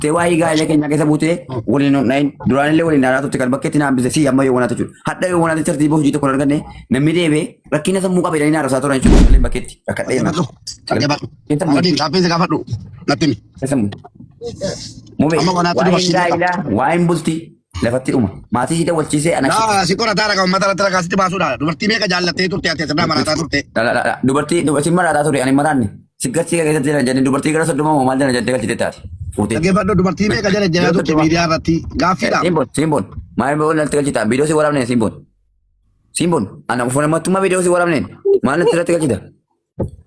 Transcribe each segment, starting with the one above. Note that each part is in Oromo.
Tee waa'ee gaa'ela keenya keessa buutee waliin hin dhahin duraanillee waliin dhaaraa turte kan bakkeetti na hambise si amma yoo wanaata jechuudha. Hadha yoo wanaata tartiiba hojii tokko hin arganne namni deebee rakkina sammuu qaba jedhanii na arrabsaa turan jechuudha. Waliin bakkeetti rakkadhee Dhaggeeffadhu. Dhaggeeffadhu. Abdiin gaaffii si gaafadhu. Natti himi. Mubee Amma wanaatti waa'een dubartii meeqa? gaa'elaa waa'een bultii lafatti dhuma. Maatii si dawwalchiisee ana Laa si qorataa ragaa uummata irratti ragaa sitti baasuudha. Dubartii meeqa jaallattee turte ati asirraa maraataa turte. Dubartii dubartiin maraataa ture ani maraanne. Siggartii keessatti jala jennee dubartii gara 30 moo maal jala jettee galchite taate. Fuutee. Dhaggeeffadhu dubartii meeqa jala jalaa turte miidiyaa irratti gaaffiidha. Simboon simboon maal immoo natti galchita viidiyoo si waraabneen simboon. Simboon ana of namattummaa viidiyoo si waraabneen maal natti irratti galchita.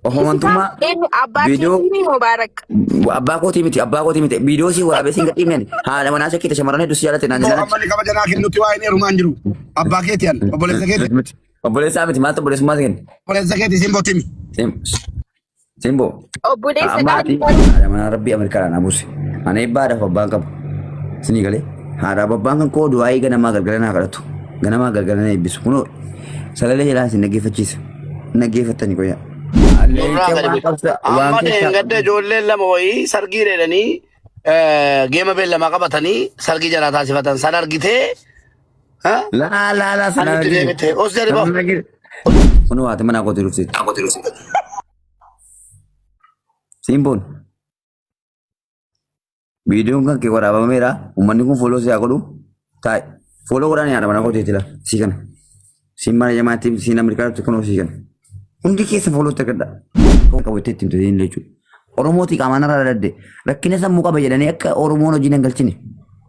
Of amantummaa Eenyu abbaa viidiyoo keetii Mubaarak. abbaa kootii miti viidiyoo si waraabee sin gadhiifneen haadha manaa shakkite shamarran hedduu si jaalatte naan Yoo jennaan. amma inni kabaja naa kennutti waa inni heerumaan jiru. Abbaa keeti an obboleessa keeti. Obboleessaa miti maaltu obboleessummaa si kenne? Obboleessa keeti simboo timi. Simboo. Obboleessa Amma ati gaarii. haadha manaa rabbii Ameerikaadhaan na buuse. Ani eebba haadhaaf abbaan qabu. Isinii galee haadhaaf abbaan kan koo du'aayii ganamaa galgala naa kadhatu. Ganamaa galgala na eebbisu. Kunoo sagalee jalaa isin dhaggeeffachiisa. Dhaggeeffattani qoyaa. Nurraa Leenca gadi waan bu'e. qabsa waan Amma keessaa dheengadda ijoolleen lama wayii sargii dheedhanii geema beellamaa qabatanii sargii jalaa taasifatan san argitee ha? Laa laa laa sana Anutti argite. deebite. Os jedhi Sana bahu. argite. Kunoo haati manaa kootii dhufteetti. Simboon. Viidiyoon kan kee waraabameera. Uummanni kun fooloo si haa godhu. Taa'i. Fooloo godhaan haadha manaa kootii jira. Sii kana. Siin mana jamaatti siin Ameerikaatti kunoo sii kana. Hundi keessa foolootti argadha. Qabu itti ittiin ta'in jechuudha. Oromootii qaamaan irraa dadde rakkina sammuu qaba jedhanii akka Oromoon hojii hin galchine.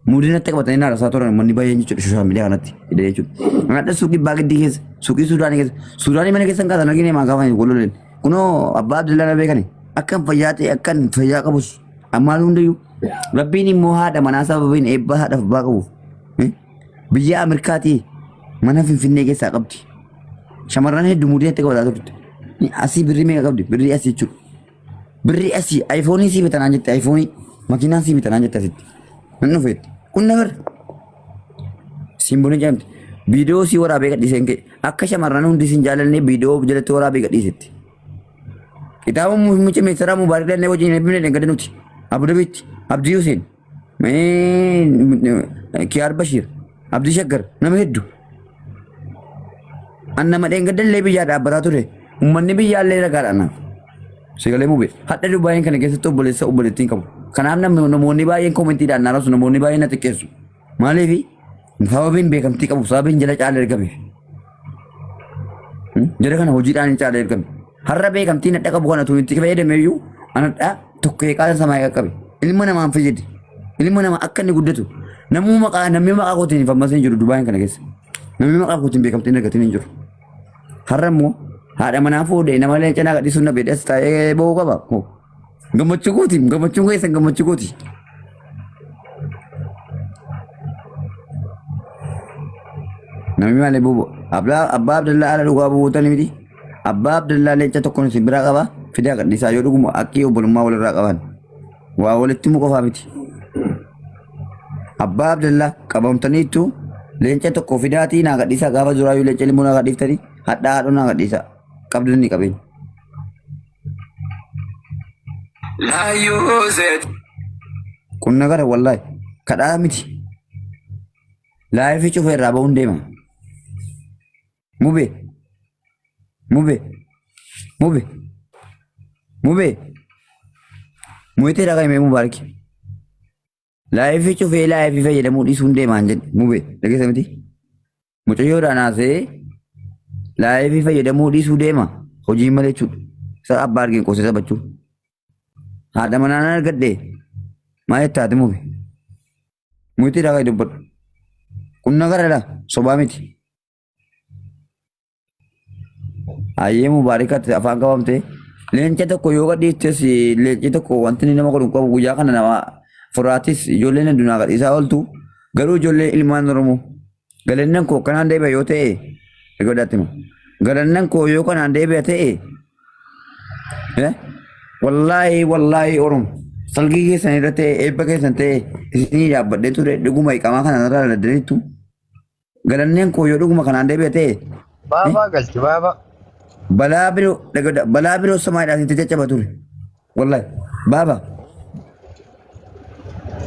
Muudinatti qabatanii naarsaa turan uummanni baay'een jechuudha sooshaal miidiyaa kanatti hidha jechuudha. Hadha suuqii Baagiddii keessa suuqii Suudaanii keessa Suudaanii mana keessa hin kaasan argine maa gaafa hin gololleen. Kunoo abbaa Abdullaa na beekani akkan fayyaa ta'e akkan fayyaa qabus ammaan hundayyuu rabbiin immoo haadha manaa sababiin eebbaa haadhaaf abbaa qabuuf biyya Ameerikaatii mana Finfinnee keessaa qabdi. Shamarran hedduu muudinatti qabataa turte. Asii birrii meeqa qabdi? Birrii asii jechuudha. Birrii asii ayifoonii sii bitanaan jette ayifoonii makiinaa sii bitanaan jette asitti. Nan dhufeetti. Kun nagar simboon jedhamti. Viidiyoo sii waraabee gadhiiseen ka'e. Akka shamarran hundi sin jaallanne viidiyoo jalatti waraabee gadhiisetti. Kitaaba muummicha ministeeraa Mubaarak Dannee wajjin hin eebbifne gadi nuti. Abu Dhabiitti Abdii Hussein Kiyaar Bashiir Abdii Shaggar nama hedduu. An nama dheengadda illee biyyaa dhaabbataa ture. Uummanni biyyaa illee ragaadha anaaf. Sagalee mube. Hadha Dubaayeen kana keessatti obboleessa obboleettiin qabu. Kanaaf namni namoonni baay'een koomentiidhaan na arrabsu namoonni baay'een na xiqqeessu. Maaliif sababiin beekamtii qabu sababiin jala caala ergame. Jara kana hojiidhaan hin caala ergame. Har'a beekamtiin hadha qabu kana tun itti fayyadame iyyuu anadha tokko eeqaa samaa qaqqabe. Ilma namaan fayyade. Ilma nama akka inni guddatu. Namuu maqaa namni maqaa kootiin hin fammasin jiru Dubaayeen kana keessa. Namni maqaa kootiin beekamtiin argatin hin jiru. Har'a immoo haadha manaa fuudhee nama leenca naa gadhiisuun na beedhas taa'ee ba'uu qaba. Hoo. Gammachuu kooti gammachuun keessan gammachuu kooti. Namni malee bubu abbaa abbaa Abdallaa haala dhugaa buutanii miti. Abbaa Abdallaa leenca tokkoon isin biraa qaba fidaa gadhiisaa yoo dhuguma akkii obbolummaa walirraa qaban. Waa walitti himu qofaa miti. Abbaa Abdallaa qabamtaniittu leenca tokko fidaatii naa gadhiisaa gaafa duraayyuu leenca ilmoo naa gadhiiftanii hadhaa haadhoo naa gadhiisaa qabdu ni qabeenya. Kun nagara wallaahi kadhaa miti. Laayifii cufa irraa ba'uun deema. Mube mube mube mube muyitee dhagaa himee mubaaraki. Laayifii cufee laayifii fayyadamuu dhiisuun deemaan jedhe mube dhageessa miti. Mucayyoodhaan haasa'ee laayifii fayyadamuu dhiisuu deema hojii malee jechuudha. Isa abbaa argeen qoosee taphachuu. Haadha manaan argadhe maal jettaati mube. Muyitee dhagaa dubbadhu. Kun nagaradha sobaa miti. Hayyee Mubaarikatti afaan qabamte. Leenca tokko yoo gadhiistes leenci tokko wanti inni nama godhu hin qabu guyyaa kana nama furaatis ijoolleen addunyaa gadhiisaa ooltu garuu ijoollee ilmaan Oromoo galannan koo kanaan deebi'a yoo ta'e egaa hima galannan koo yoo kanaan deebi'a ta'e eh, wallaahi wallaahi Oromo salgii keessan irra ta'e eebba keessan ta'e isinii dhaabbadhee ture dhuguma iqamaa kana irraa daddaniittu Galanneen koo yoo dhuguma kanaan deebi'e ta'e Baabaa galchi baabaa. balaa biroo dhagada balaa biroo samaadhaan itti caccaba ture. Wallahi baaba.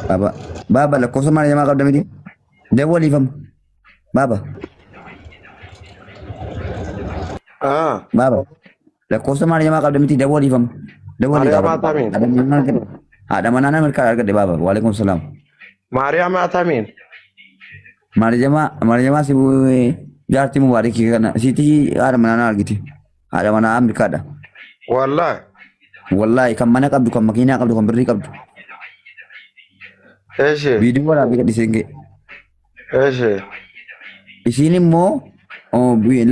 Baaba baaba lakkoofsa maariyamaa qabda miti. Dawwaliifama. Baaba Ah, baaba lakkoofsa maariyamaa qabda miti dawwaliifama. Dawwalii Maariyamaa baaba. tamiin. Haadha manaa argadhe. Haadha manaa nama harkaa argadhe baaba. Waalaikum salaam. Maariyamaa tamiin. Maariyamaa maariyamaa si jaartii mubaarikii kana siitii haadha manaa na argite. Haadha manaa Ameerikaadha. Wallahi. Wallaahi kan mana qabdu kan makiinaa qabdu kan birrii qabdu. Eeshi. Viidiyoo waraabee gadhiiseen ga'e. Eeshi. Isiin immoo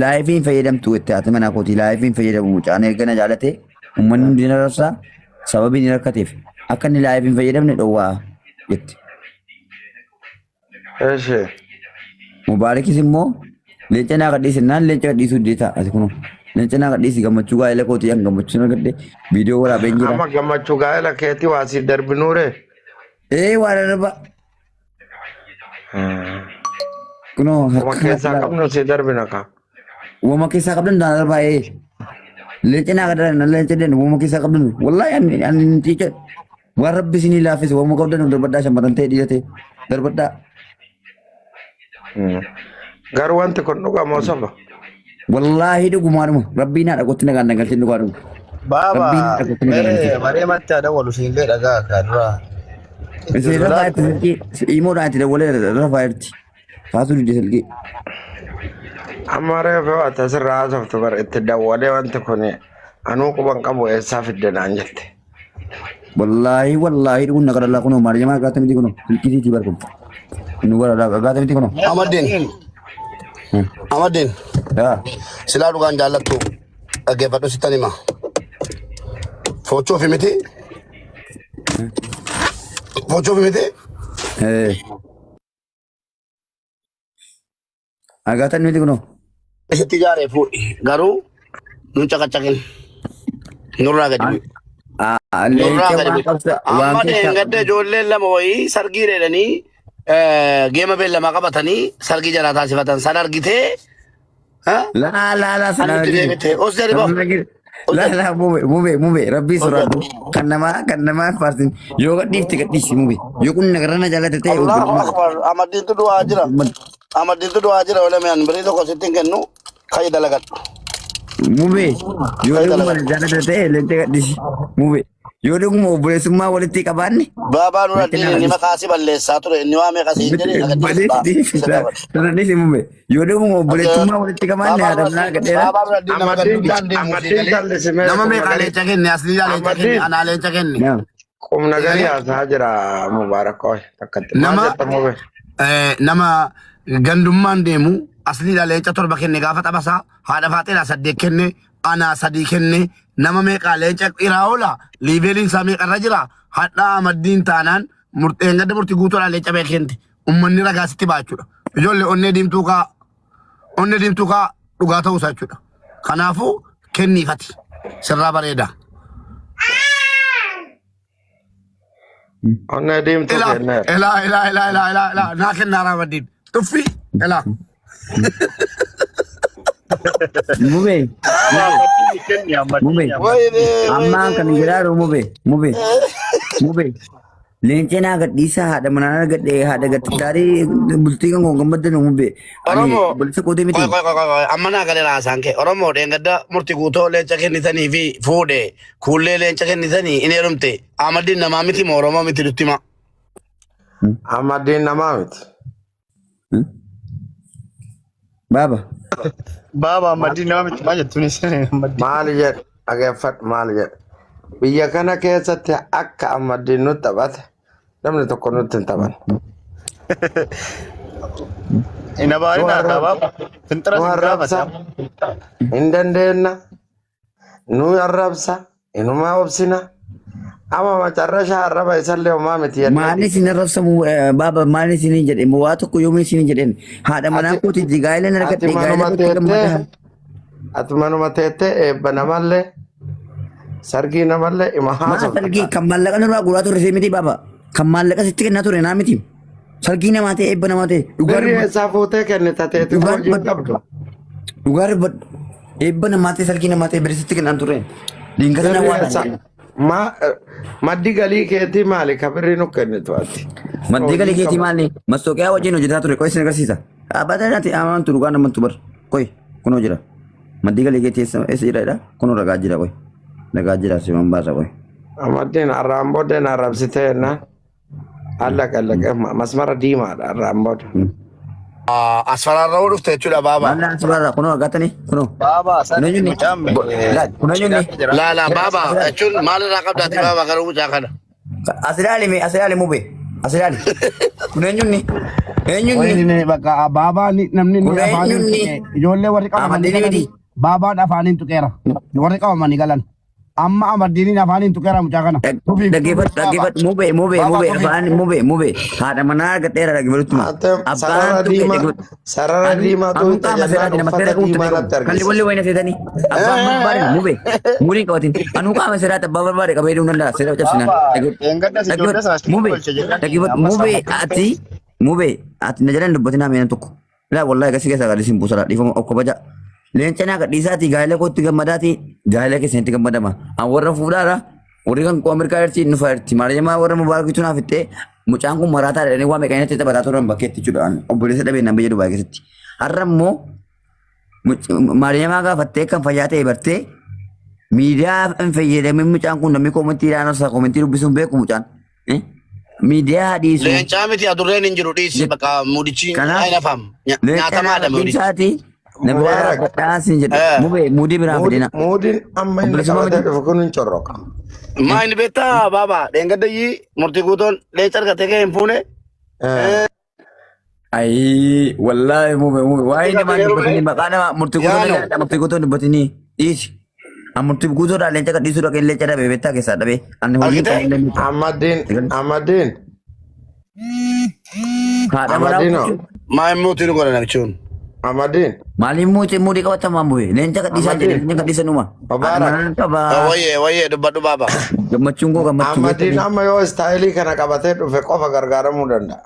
laayifiin fayyadamtu jette haati manaa kooti laayifiin fayyadamu mucaan erga na jaalate uummanni hundi na rabsaa sababii inni rakkateef akka inni laayifiin fayyadamne dhowwaa jette. Eeshi. Mubaarikis immoo leenca naa gadhiisi naan leenca gadhiisuu didee ta'a ati kunoo leenca naa gadhiisi gammachuu gaa'ela kootii an gammachuu argadhe viidiyoo waraabeen jira. Amma gammachuu gaa'ela keetii waa siif darbinuure. Ee waa darba kunoo Uma akka keessaa qabnu si darbina ka. Wama keessaa qabdan naa darbaa ee. Leenca naa gadaan leenca den wama keessaa qabdan wallahi ani ani hin ciican. Waan rabbi isinii laaffise wama qabdan darbadhaa shamarran ta'e dhiira ta'e darbadhaa. Garuu wanti kun dhugamoo soba. Wallaahi dhugumaadhuma rabbiin haadha kootti nagaan na galchee dhugaadhuma. Baaba Rabbiin haadha kootti nagaan na mee galchee. mareematti haa dawwalu siinillee dhagaa kaa duraa. Isin rafaa jirti silkii imoodhaan itti dawwalee rafaa jirti. Kaasuu didde silkii. Amma reefu ati asirraa haasoftu bara itti dawwalee wanti kun anuu quban qabu eessaa fidde naan jette. Wallaahi wallaahi dhugun na kadhallaa kunoo maariyamaa gaata miti kunoo silkii siitii barkum. Nu bara gaata miti kunoo. Amaddin. Amaddin. Yaa. Silaa dhugaan jaallattu dhaggeeffadhu sittan hima. Fochoofi miti. Fochoofi miti. Eh. Agaataan miti kunoo. Isitti ijaaree fuudhi. Garuu nun caqacaqin. Nurraa gadi bu'i. Nurraa Leenca gadi waan bu'i. qabsa waan Amma keessaa dheengadda ijoolleen lama wayii sargii dheedhanii geema beellamaa qabatanii sargii jalaa taasifatan san argitee ha? Laa laa laa sana Kan nuti argite. deebite. Os jedhi Sana bahu. argite. Os Laa jedhi. laa mube mube mube rabbii Os soraadhu. jedhi. Kan namaa hin faarsin. Yoo gadhiifte gadhiisi mube. Yoo kun nagarra jaalate ta'e Allahu obbolummaa. akbar. Amaddiintu du'aa jira. Amaddiintu du'aa jira wala an birii tokko sitti hin kennu kayi dalagadhu. Mube yoo Kayi dhuguma dalagadhu. jaalate ta'e leenca gadhiisi mube. Yoo dhuguma obboleessummaa walitti qabaanne Baabaa leenca Nuraddiin na inni gadhiisi. maqaa si balleessaa ture inni waa meeqa siin jedhe na gadhiisi baa isa dabale. Sana dhiisi mube. Yoo dhuguma obboleessummaa walitti qabaanne Baabaa haadha manaa Nuraddiin gadheera. Baabaa Nuraddiin nama Amaddiin gandummaan deemu sii amaddiin galee callisimee nama qubna meeqaa garii leenca kenne aslii leenca kenne amaddiin anaa leenca kenne. Naam. qubna garii haasaa jira Mubaarak ooy takkatti maal Nama jetta mube nama gandummaan deemu asliidha leenca torba kenne gaafa taphasaa haadha faaxeedha saddeet kenne anaa sadii kenne nama meeqaa leenca dhiraa oola liiveeliin isaa meeqarra jira hadhaa amaddiin taanaan murteen gadda murtii guutuudhaan leenca meeqa kente ummanni ragaa sitti ba'a jechuudha ijoollee onnee diimtuu kaa onnee diimtuu kaa dhugaa ta'uu isaa jechuudha kanaafuu kenniifati sirraa bareeda. Onnee diimtuu Ilaa kenneera. ilaa ilaa ilaa ilaa ilaa ilaa naa kennaa raamaddiin tuffii ilaa. Mube Kenni amma mube ammaan kan jiraaru mube mube mube leenca naa gadhiisaa haadha manaa argadhe haadha gattaarii bultii kan koon gammaddan mube ani Oromoo obboleessa kootee miti. Qoy qoy qoy qoy amma naa galee haasaan kee Oromoo dheengadda murti guutoo leenca kennitanii fi fuudhe kuullee leenca kennitanii in heerumte Ahmadiin namaa miti moo Oromoo miti nutti himaa. Ahmadiin namaa miti. Baaba. Baaba Ahmadiin nama miti maal jettuunis Ahmadiin. Maali jedhu dhageeffadhu maali jedhu. Biyya kana keessatti akka Ahmadiin nutti taphate namni tokko nutti hin taphanne. Hin abaarin Nu haa arrabsa baaba. Finxira nu sin gaafate arrabsa amma. hin dandeenna nu arrabsa inuma obsina. Amma macarrasha arraba isallee homaa miti jennee Maalli isin arrabsamu baaba maalli isin jedhe waa tokko yoomii isin jedheen haadha manaa Ati kootiiti gaa'ela ati argadhe gaa'ela manuma kootti teettee gammada. ati manuma teettee eebba namallee sargii namallee ima Maa haasofta sargii kaa. kan maallaqa nurraa guuraa turre see miti baaba kan maallaqa sitti kennaa ture naa miti. Sargii namaa ta'e eebba namaa ta'e dhugaa Birrii dubbadhu eessaa fuutee kennita teetii dhugaa hojii hin dubbadhu qabdu. dhugaa dubbadhu eebba namaa ta'e sargii namaa ta'e birrii sitti kennaa turre. Dingata na Birrii waa eessaa naan. Ma maddi galii keetii maali? Ka birrii nu kennitu ati. Maddii galii Hojii keetii qabu. maali? Mastooqiyaa wajjin hojjetaa ture. Qoy isin agarsiisa. Dhaabbata irratti amantu dhugaan amantu bar. Qoy kunoo jira. Maddii galii keetii eessa jira jedha? Kunoo ragaa jira qoy. Ragaa jira siman baasa qoy. Amaddiin har'aan booddee na arrabsitee jennaan. Allaqa allaqa masmara diimaadha har'aan booda. Asfaraarraa dhufte jechuudha baaba. Maal naan sibarra kunoo argatanii kunoo. Baaba Kun san eenyunni? mucaan Laal kun eenyunni? cidhaatti jira. Laa laa baaba jechuun maalirraa qabdaati baaba garuu mucaa kana. As ilaali mee as ilaali mube as ilaali. Kun eenyunni? Eenyunni? Wayne bakka baabaan namni Kun inni afaaniin eenyunni? tuqe ijoollee warri qabamanii Amaddiin galani miti. baabaan afaaniin tuqeera warri qabamanii galan amma amaddiiniin afaaniin tuqeera mucaa kana tufiif Dhaggeeffadhu baaba dhaggeeffadhu mube mube baaba mube tufiif afaan mube mube haadha manaa argadheera dhaggeeffachuuma. Ate Abbaan sarara tuqe diimaa dhaggeeffadhu. sarara Anu diimaa anu tuuta qaama jennaan seeraati nama uffata seera guutuu diimaa qabu. natti Kalli walli argisiisa. wayina seetanii abbaan barbaade mube muliin qabatin anu qaama seeraati abbaa barbaade qabee deemuu danda'a seera cabsinaan. Baaba dheengaddas ijoollee sana Dhaggeeffadhu asitti mube tolche jedhanii dhaggeeffadhu amma mube sammuu ati mube ati na jalaan dubbatinaa meena tokko. Laa wallahi gasii keessaa gadhiisin siin buusa dhiifama of kabaja. Leenca naa gadhiisaatii gaa'ela kootti gammadaatii gaa'ela keessanitti gammadama. An warra fuudhaadha. Warri kan koo Ameerikaa jirti nu fayyadti. Maariyamaa warra Mubaarakitu naaf ittee mucaan kun maraataa jedhanii waa meeqa inni taphataa turan bakkeetti jechuudha. An obboleessa dhabee nan biyya Dubaay keessatti. Har'a immoo Maariyamaa gaafattee kan fayyaa ta'e bartee miidiyaa hin fayyadamin mucaan kun namni koomentii ilaalaa isaa koomentii dubbisuun beeku mucaan. Eh? Miidiyaa dhiisu. Leencaa miti adurreen hin jiru dhiisi bakka mudichi Kanaaf hin afam leenca nyaatamaadha mudichi. dhiisaati. Na biraa Mubaarak. dhaabbadhaa siin jedhe. Eh. Mubee muudii biraan fidina. Muudin amma inni Obboleessummaa qabatee miti. dhufu kun hin corroqa. Maa inni beektaa baaba dheengaddayyii murtii guutoon leenca argatee ka'e hin fuune. Eh. Ayii wallaahi mube mube waa'ee Murtii namaa argatee dubbatanii fuune. maqaa namaa murtii guutoon Yaano. jaalladha murtii guutoon dubbatanii dhiisi. An murtii guutoodhaa leenca gadhiisuu dhaqee leenca dhabe beektaa keessaa dhabe ani hojii Argitee? qabu illee miti. Ahmadiin Ahmadiin Haadha manaa Ahmadiinoo Maa hin muutiin godha namichi kun. Ahmadiin maaliin muutii muudii qabatamaan mube leenca gadhiisaa jedhe Ahmadiin leenca gadhiisa numa. Haadha Mubaarak manaa qaba Wayyee wayyee dubbadhu baaba. gammachuun koo gammachuu Ahmadiin beektanii. amma yoo istaayilii kana qabatee dhufe qofa gargaaramuu danda'a.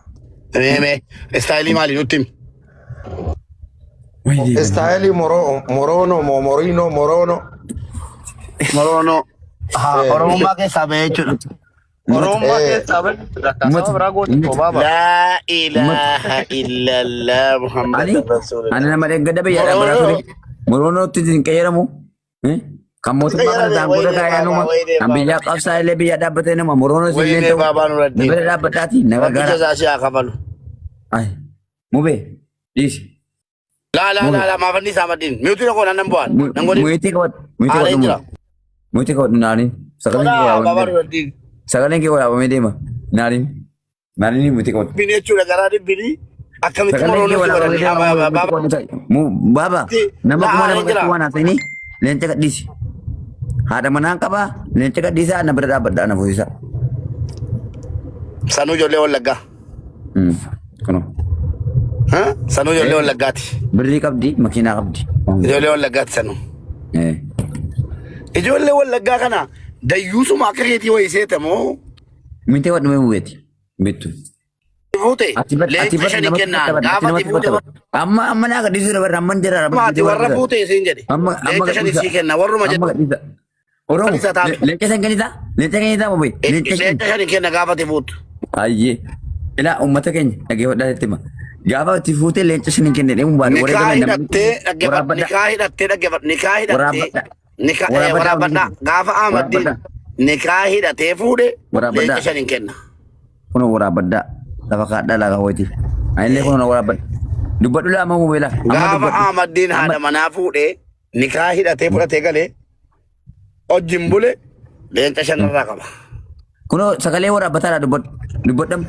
Mee mee istaayilii maali nutti himi. Istaayilii moroono moriinoo moroono. Moroonoo. Oromummaa keessaa bahee jechuudha. Oromummaa Eh. keessaa bahe jechuudha. Saba biraa gooti koo baaba. Laa ilaaha illallah Muhammad Ani Rasulullah. ani nama dheengadda biyya dhaabbataa ture. Moroonootti hin qayyaramu. Kan mootummaa kana Qayyarame, taangoota wayinee kaayaa baabaa, numa. wayinee Kan biyyaa qabsaa illee biyya dhaabbatee nama moroonoo illee Wayinee ta'u. baabaa Nuraddiin. Na bira dhaabbataati na Rabbi gargaara. jazaa si haa kafalu. Ay mubee dhiisi. Laa laa laa laa maafanni isaa maddiin. Miutii tokko nan bu'aan. Nan godhin. Muyeetii qabadhu. Muyeetii Aalee qabadhu. jira. Muyeetii qabadhu naaniin. Sagaleen kee Laa baabaa waraabamee deema. Nuraddiin. Sagaleen kee waraabamee deema. Naaniin. Naaniin muyeetii qabadhu. Dhibbini jechuudha garaa dhibbini. Akkamitti Sagaleen kee moroonoo si waraabamee godhan. deema. Muyeetii Baabaa qabadhu ta'i. Baaba nama Laa kuma aalee nama jira. qabdu waan haasa'ini leenca gadhiisi. Haadha manaan qabaa leenca gadhiisaa na bira dhaabbadhaa na fuusisaa. Sanuu ijoollee Wallaggaa. Kunoo. Sanuu ijoollee Wallaggaati. Birrii qabdi makiinaa qabdi. Ijoollee Wallaggaati sanuu. Eh. Ijoollee Wallaggaa kana dayyuusuma akka keetii wayii seeta moo Mintee wadhumee mubeeti. Bittu. fuute Ati bar ati leenca bar shani namatti kennaan taphata ati gaafa ati namatti fuute taphata. Amma amma naa gadhiisuu dabarra amma hin jira warra ati warra fuute isiin jedhe Amma amma leenca shani gadhiisa. sii kenna warruma Amma jedhe gadhiisa. Oromo Gadhiisa taatu. leenca san kennita leenca kennita mubee leenca shan. leenca shani kenna gaafa ati fuutu. Ayyee. Ilaa uummata keenya dhaggeeffadhaa jetti hima. Gaafa itti fuutee leenca shan hin kenne deemu baadhu Nikaa wareegame namni hidhattee dhaggeeffadhu waraabbadha. nikaa hidhattee dhaggeeffadhu nikaa hidhattee Waraabbadha. nikaa Waraabbadha. waraabbadha gaafa Ahmaddiin Waraabbadha. nikaa hidhatee fuudhe Waraabbadha. leenca shan hin kenna. Kunoo waraabbadhaa. Lafa kaadhaa lafa hoyti. Anillee kunoo na waraabbadha. Dubbadhu laa amma mubeela. Amma Gaafa dubbadhu. Ahmaddiin haadha manaa fuudhee nikaa hidhatee fudhatee galee wajjin bule leenca shanarraa qaba. Kunoo sagalee waraabbataadha dubbadhu. Dubbadham.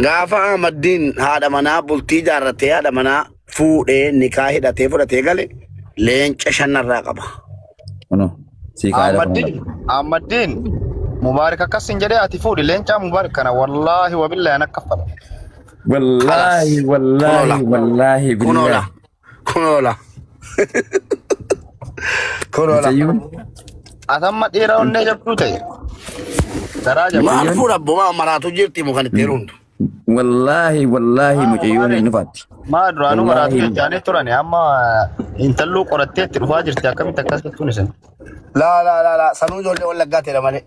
Gaafa Ahmaddiin haadha manaa bultii ijaarratee haadha manaa fuudhee nikaa hidhatee fudhatee gale leenca shanarraa qaba. Kunoo sii kaa'ee lafa Ahmaddiin Ahmaddiin Mubaarik akkas hin jedhee ati fuudhi leencaa Mubaarik kana wallaahi wabillahi an akka fadha. Wallaahi wallaahi wallaahi Kunoola. billaahi. Kunoola. Kunoola. Mucayyuun Ati amma dhiira onnee jabduu ta'e. Garaa jabaa. Maal fuudha abbumaa maraatu jirti moo kan itti heerumtu. wallaahi wallaahi mucayyuun hin dhufaatti. Maa duraanuu maraatu Wallaahi. jechaanii turani amma intalluu qorattee itti dhufaa jirti akkamitti akkas jettuun isin. Laa laa laa laa sanuu ijoollee wallaggaa ta'edha malee.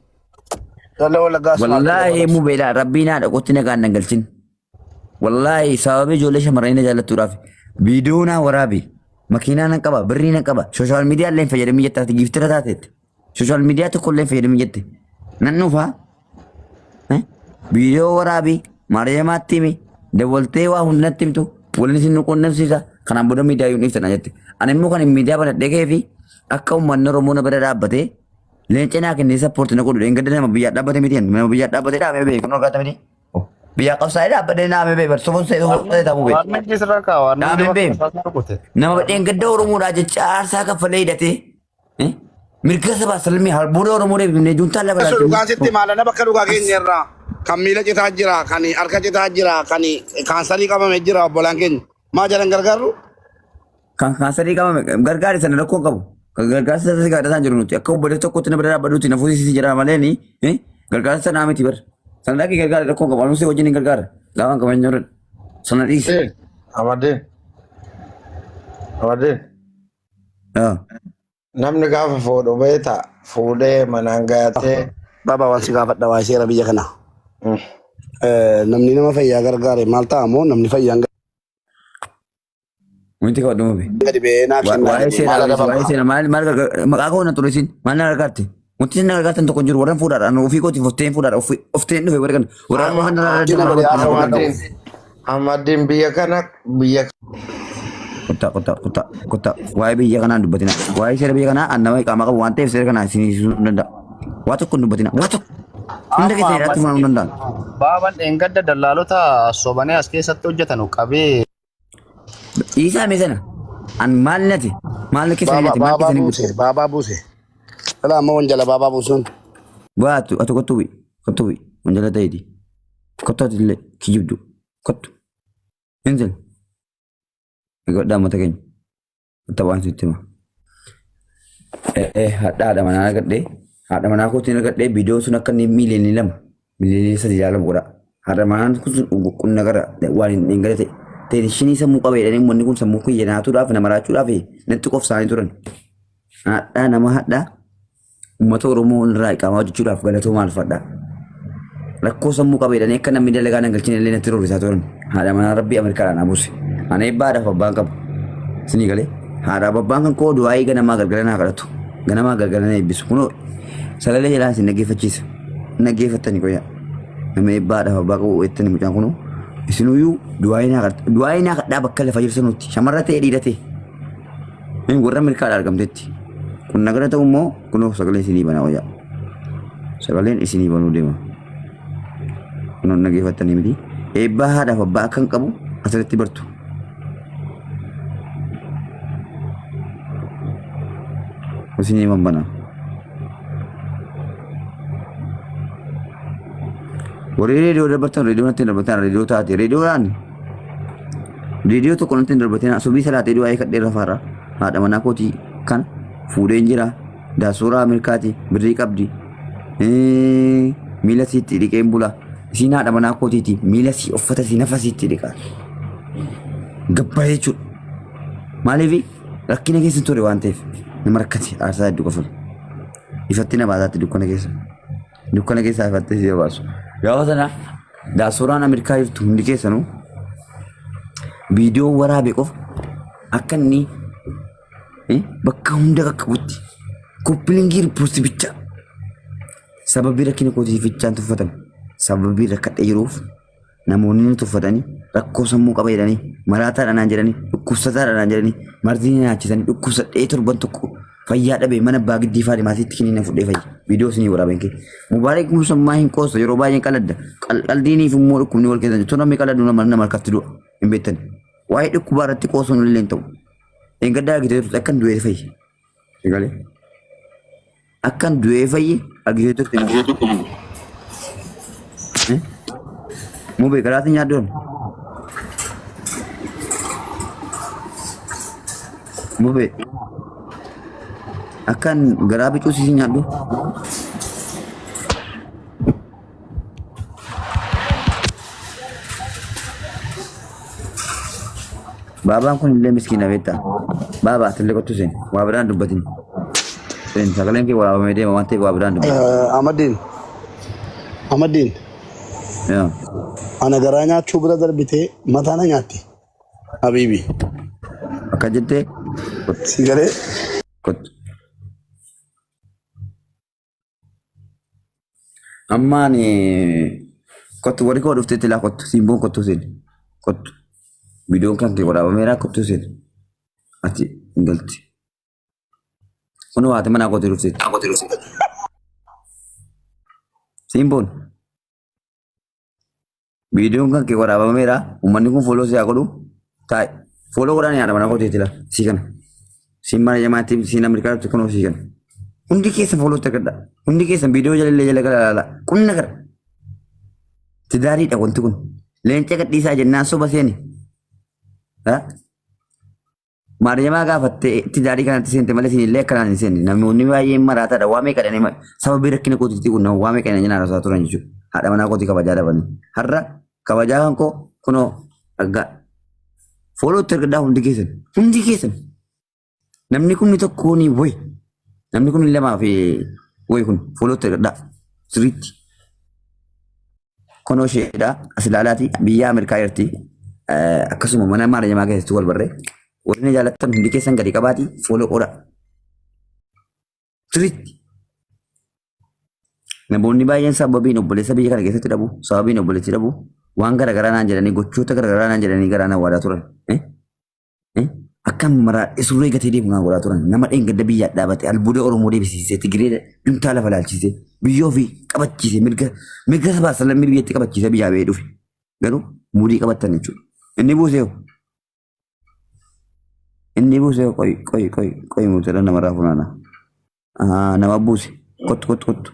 Ijoollee Wallaggaa asumaatti Wallaahi dabalas. mubeedha rabbiin haadha qotti nagaan nan galchin. Wallaahi sababii ijoollee shamarranii na jaallattuudhaaf viidiyoo naa waraabi makiinaa nan qaba birrii nan qaba sooshaal miidiyaa illee hin fayyadamin jette ati giiftira taateetti sooshaal miidiyaa tokko illee hin fayyadamin jette nan dhufaa viidiyoo waraabi maariyaamaatti himi dawwaltee waa hunda natti himtu waliin isin nu quunnamsiisa kanaan booda miidiyaa yuun dhiiftan jette ani immoo kan miidiyaa banadhee ka'ee fi akka uummanni Oromoo na bira dhaabbatee leenca naa kennee sappoorti na godhu dheengadda nama biyyaa dhaabbate miti nama biyyaa dhaabbate dhaabee beeku nu argaata miti. Biyyaa qabsaa'ee dhaabbatee naamee beeku sofoon seetee taa'uu beeku. Waan inni sirra kaa'u waan Dhaabee inni beeku. bakka rukute. Nama dheengadda Oromoodhaa jecha aarsaa kaffalee hidhatee mirga sabaa salmii harbuuda Oromoo deebifnee juntaan lafa Yesu dhugaa sitti maalana bakka dhugaa keenya irraa kan miila citaa jira kan harka citaa jira kan kaansarii qabame jira obbolaan keenya maa jalan gargaarru Kan kaansarii qabame gargaari sana rakkoo hin qabu. Kan gargaarsa sana si gaadhataan jiru nuti akka obboleessa tokkotti na bira dhaabbadhuuti na fuusisi jedha malee ni gargaarsa sanaa miti bar. Sana dhaqii gargaari rakkoo hin qabu. Anuu si wajjin hin gargaara. Gaafa hin qaban jiru. Sana dhiisi. Amadeen. Amadeen. Namni gaafa fuudhu beektaa fuudhee manaan gayatee. Baabaa waan si gaafadha waa'ee seera biyya kanaa. Namni nama fayyaa gargaare maal ta'a moo namni fayyaan Wanti qabadhu mabe. gadi ba'ee naaf kennaa Waa'ee jedhee seeraa maal waa'ee adabama? seeraa maal maal maqaa koo na xureessin maal na gargaarte? Wanti isin na gargaartan tokko hin jiru warran fuudhaadha ani ofii kootiif ofteen fuudhaadha ofteen dhufe warra kana warra Amma kana Guddina gadi haasawaa ta'u. Ahmadiin Ahmadiin biyya kana biyya Kottaa kottaa kottaa kottaa waa'ee biyya kanaa hin dubbatina waa'ee seera biyya kanaa an nama qaamaa qabu waan ta'eef seera kanaa isin hiisuu hin danda'a waa tokko hin dubbatina waa tokko hunda Amma keessa hidhaatti funaanuu hin danda'an. Baaban dheengadda dallaalota sobanii as keessatti hojjetanu qabee Dhiisaa mee sana. An maal nati? Maal keessa Baabaa nati? Maal baabaa keessa ni buuse baabaa buuse. Dhala amma wanjala baabaa buusuun. Baatu ati kottu bu'i. Kottu bu'i. Wanjala ta'eeti. Kottu ati illee kijibdu. Kottu. Inzil. Egaa mata keenya. Kottu waan sitti hima. Haadha manaa argadhee haadha manaa kootiin argadhee viidiyoon sun akka inni miiliyoonii 2 miiliyoonii 3 ilaalamu godha. Haadha manaan kun sun qunna gara waan hin dheengadhe ta'e. Teenshinii sammuu qaba jedhanii uummanni kun sammuu kiyya naatuudhaaf na maraachuudhaaf natti qofsaanii turan. Haadha nama haadha uummata Oromoo irraa iqaamaa hojjechuudhaaf galatoo maal fadha. Rakkoo sammuu qaba jedhanii akka namni dalagaa nan galchine illee natti roorrisaa turan. Haadha manaa rabbii Ameerikaadhaan na buuse. Ani eebbaa haadhaaf abbaan qabu. Isinii galee haadhaaf abbaan kan koo du'aayii ganamaa galgala naa kadhatu. Ganamaa galgala na eebbisu. Kunoo sagalee jalaa isin dhaggeeffachiisa. Dhaggeeffattani qoyaa. Nama eebbaa haadhaaf abbaa qabu jettani mucaan kunoo. Isinuyyuu du'aayii naa kadhatu. Du'aayii naa kadhaa bakka lafa jirtanutti. Shamarra ta'e dhiira ta'e. Inni warra Ameerikaadhaa argamtetti. Kun nagara ta'u immoo kunoo sagaleen isinii banaa wayyaa. Sagaleen isinii banuu deema. Kunoo dhaggeeffattanii miti. Eebbaa haadhaaf abbaa akka hin qabu asirratti bartu. Isinii ban banaa. Warri reediyoo dabartan reediyoo natti hin darbatan reediyoo taate reediyoodhaan Viidiyoo tokko natti hin darbatina. Subii salaatee du'aa eegadhee rafaara. Haadha manaa kootii kan fuudheen jira. Daasuuraa Ameerikaati. Birrii qabdi. Miila siitti dhiqeen bula. Isiin haadha manaa kootiiti. Miila sii uffata sii nafa siitti dhiqa. Gabbaa jechuudha. Maaliif rakkina keessa ture waan ta'eef nama rakkate aarsaa hedduu kafala. Ifatti na baasaatti dukkana keessa. Dukkana keessaa ifattee si baasu. Gaafa sana daasuuraan Ameerikaa jirtu hundi keessanuu viidiyoo waraabe qofa akka inni bakka hunda qaqqabutti koppiliingii riippoostii bicha sababii rakkina kootiif bichaan tuffatame sababii rakkadhee jiruuf Namoonni na tuffatanii rakkoo sammuu qaba jedhanii maraataadha naan jedhanii dhukkubsataadha naan jedhanii marzii na nyaachisanii dhukkubsadhee torban tokko fayyaa dhabee mana abbaa giddii faalimaasiitti kiniina fudhee fayya. Viidiyoo isinii waraabeen kee. Mubaarak musammaa hin qoosa yeroo baay'een qaladda. Qaldiiniif immoo dhukkubni wal keessa jiru. Namni qaladu nama nama harkatti du'a hin beektan. Waa'ee dhukkubaa irratti qoosuun illee hin ta'u. Eeggaddaa argitee turte akkan du'ee fayye. Egalee. Akkan du'ee fayye argitee turte moo? Eh? Mubee garaatiin nyaaddoon. Mubee akkan garaa bicuu si nyaadhu. Baabaan kun illee miskiina beektaa. Baabaa atillee kottu seen waa biraan dubbatin. Seen sagaleen kee waraabamee deema waan ta'eef waa biraan dubbatin. Ahmadiin Amaddiin Yaa. ana garaa nyaachuu bira darbitee mataa na nyaatte. Habiibi. Akka jettee Si galee kottu. Ammaan kottu warri koo dhufteetti laa kottu simboon kottu seen kottu. Viidiyoon kan kee waraabameera kottu seen. Ati hin galti. Kun haati manaa kootii dhufteetti. Simboon. Viidiyoon kan kee waraabameera. Uummanni kun fooloo si haa godhu. Taa'i. Fooloo godhaan haadha manaa kootiiti laa. Sii kana. Siin mana jamaatti siin Ameerikaa jirtu kunoo sii kana. Hundi keessan foolootti argadha. Hundi keessan viidiyoo jalallee jala gala laala. Qunna gara. Tidaariidha wanti kun. Leenca gadhiisaa jennaan soba seeni. Ha? Maariyamaa gaafattee tidaarii kanatti seente malee isin illee akkanaan hin seenne. Namoonni baay'een maraataadha. Waa meeqa dhanii sababii rakkina kootiitti kun waa meeqa dhanii naan haasa'aa turan jechuudha. Haadha manaa kootii kabajaa dhabanii. Har'a kabajaa kan koo kunoo dhaggaa. Foolootti ergadhaa hundi keessan. Hundi keessan. Namni kun tokko ni wayi. Namni kun lamaa fi wayi kun foolootti ergadhaa. Sirriitti. Kunoo isheedha. As ilaalaati biyya Ameerikaa jirti. Akkasuma mana maarajamaa keessatti wal barree. Warri na jaalattan hundi keessan gadi qabaati fooloo godha. Sirriitti. Namoonni baay'een sababiin obboleessa biyya kana keessatti dhabu, sababiin obboleessi dhabu waan garaagaraa naan jedhanii gochoota garaagaraa naan jedhanii garaa na waadaa turan. Akka maraadhe surree gatee deemu naa godhaa turan. Nama dheengadda biyyaa dhaabate albuuda Oromoo deebisiisee Tigiree juntaa lafa laalchisee biyya ofii qabachiisee mirga mirga sabaa salamii biyyatti qabachiisee biyyaa ba'ee dhufe. Garuu muudii qabattan jechuudha. Inni buusee hoo? Inni buusee hoo? Qoy qoy qoy qoy muutera namarraa funaana. Nama buuse. Kottu kottu kottu.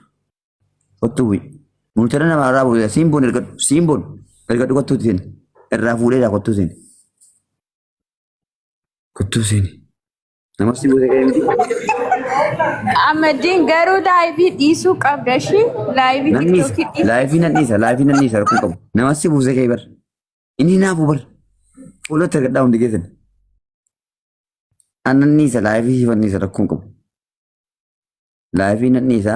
Kottu bu'i. Muutera namarraa buuse. Siimboon ergadhu. Siimboon ergadhu kottu seen. Irraa fuudheedha kottu seen. Kottuu seeni. Nama si buuse ka'ee miti. Ahmadiin garuu laayivii dhiisuu qabda ishii laayivii Nan dhiisa. tiktookii dhiisuu Laayifii nan dhiisa. Laayifii nan dhiisa. Rakkoo qabu. Nama si buuse ka'ee bar. Inni naafu bar. Fuulota argadhaa hundi keessan. Anan dhiisa. Laayifii siifan dhiisa. Rakkoo qabu. Laayifii nan dhiisa.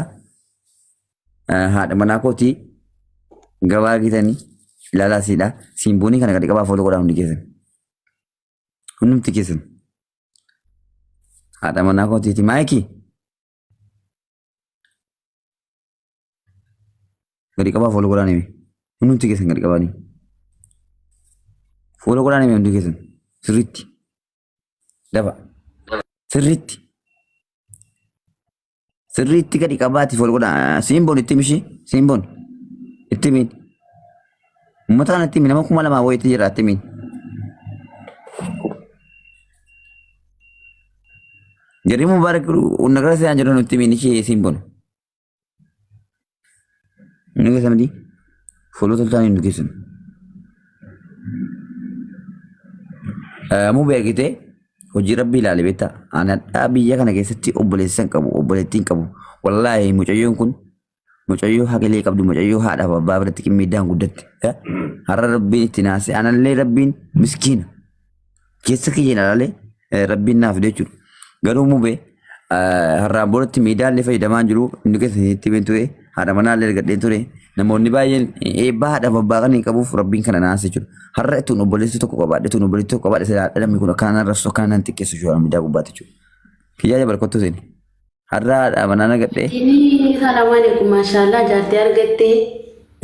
Haadha manaa kootii gabaa argitanii ilaalaa siidha. Simboonii kana gadi qabaa fooloo godhaa hundi keessan. Hundumti keessan. Haadha manaa kootiiti. Maayikii. Gadi qabaa fooloo godhaa nimi. Hundumti keessan gadi qabaanii. Fooloo godhaa nimi hundi keessan. Sirriitti. Dafa. Sirriitti. Sirriitti gadi qabaati fool godha. Simboon itti himi ishii. Simboon itti himi. Uummata kana itti himi nama 2000 wayiitti jira itti himi. Jarri Mubaarak nagara se'an jedhan itti himi ishee simboon. Inni keessa miti. Fuula tolchaan hin keessan. Mubee argitee hojii rabbii ilaale beektaa. Ani hadhaa biyya kana keessatti obboleessa hin qabu obboleettii hin qabu. Wallaahi mucayyoon kun mucayyoo haqilee qabdu mucayyoo haadhaaf abbaa biratti qimmiiddaan guddatte. Har'a rabbiin itti naase anallee rabbiin miskiina. Keessa kiyya ilaalee rabbiin naaf fide jechuudha. Garuu mubee har'aan boodatti miidiyaalee fayyadamaa hin jiru inni keessa itti himeen ture haadha manaa illee argadheen ture namoonni baay'een eebbaa haadhaaf abbaa kan hin qabuuf rabbiin kana naas jechuudha. Har'a ittuun obboleessi tokko qabaadhe ittuun obboleessi tokko qabaadhe silaa namni kun akkana nan rabsu akkana nan xiqqeessu jechuudha miidiyaa gubbaatti jechuudha. Kiyyaa jabal kottu seeni. Har'a haadha manaa nagadhee. Ini salaam alaikum mashallah jaartii argattee.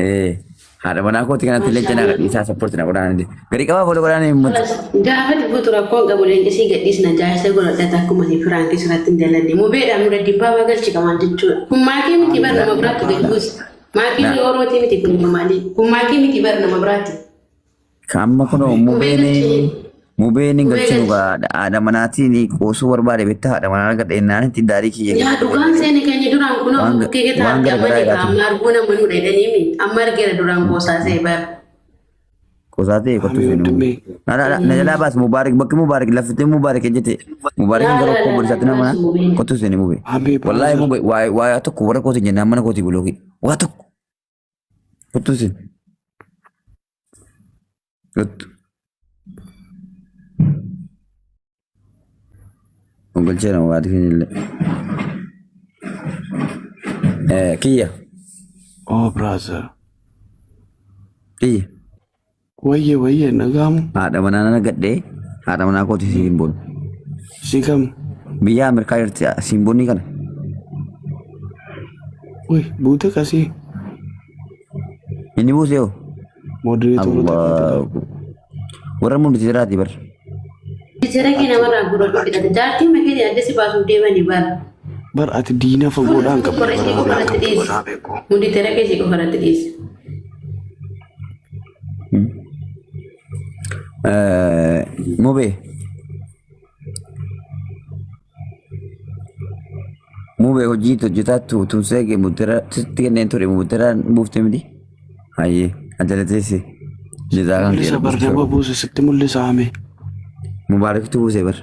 Ee haadha manaa kooti kanatti leenca naa gadhiisaa sappoorti na godhaan inni. Gadi qabaa foloo godhaan hin mutu. Gaafa dhibbutu rakkoon qabu leencisii gadhiisna jaarsa godhadhata akkuma si firaankii sirratti hin dalanne. Mubeedhaan mura dibbaa galchi qamaan jechuudha. Kun maakii miti bar nama biraatti gadi buusi. Maakii Na- Oromootii miti kun maalii? Kun maakii miti bar nama biraatti. Ka amma kunoo Mubee mubeen galchi. mubeen hin Mubee galchinu galchi. gaa haadha manaatiin qoosuu barbaade bettaa haadha manaa argadhe innaan itti daarii kiyya Yaa keessatti dhugaan seene keenya duraan kunoo waan bukkee keessa waan argamanii garagaraa ka jedhaa amma arguu nama nu dhedhaniimi amma argeera duraan qoosaa see bar. Qosaa ta'e kottu Ami seenu. wandimee. Na jalaa baas Mubaarik bakki Mubaarik laftee Mubaarik ejjete Mubaarik Laa gara laa okkoo laa borisaatti laa nama baasu mubeen. kottu seeni mube. Ami Wallaahi brother. mube waa tokko warra kooti jennaan mana kooti bulooki waa tokko kottu seeni. Kottu. Gongalcheera Mubaarik illee. Kiyya. Oh brother. Iyya. Wayye wayye nagaamu. Haadha manaa nan argadhee haadha manaa kooti siin boonu. Si kam? Biyya Ameerikaa jirti siin boonii kana. Wai buute kasii. Inni buuse hoo? Modereetoroota Allah. Warra muditiraati bar. Jara kee namarraa gurra fidate. Jaartiin makeetiin adda si baasuuf deemanii bara. Bar ati diina fagoodhaan qabda Qorra isii bara qofa irratti dhiisi. Hundi tera kee isii qofa irratti dhiisi. Mubee. Mubee hojii hojjetaattu tumsee kee mudira sitti kenneen ture mudiraan buufte miti. Hayyee ajala teesse. Jezaa kan Mul'isa bar nama buuse sitti mul'isa ame. Mubaaraktu buuse bar.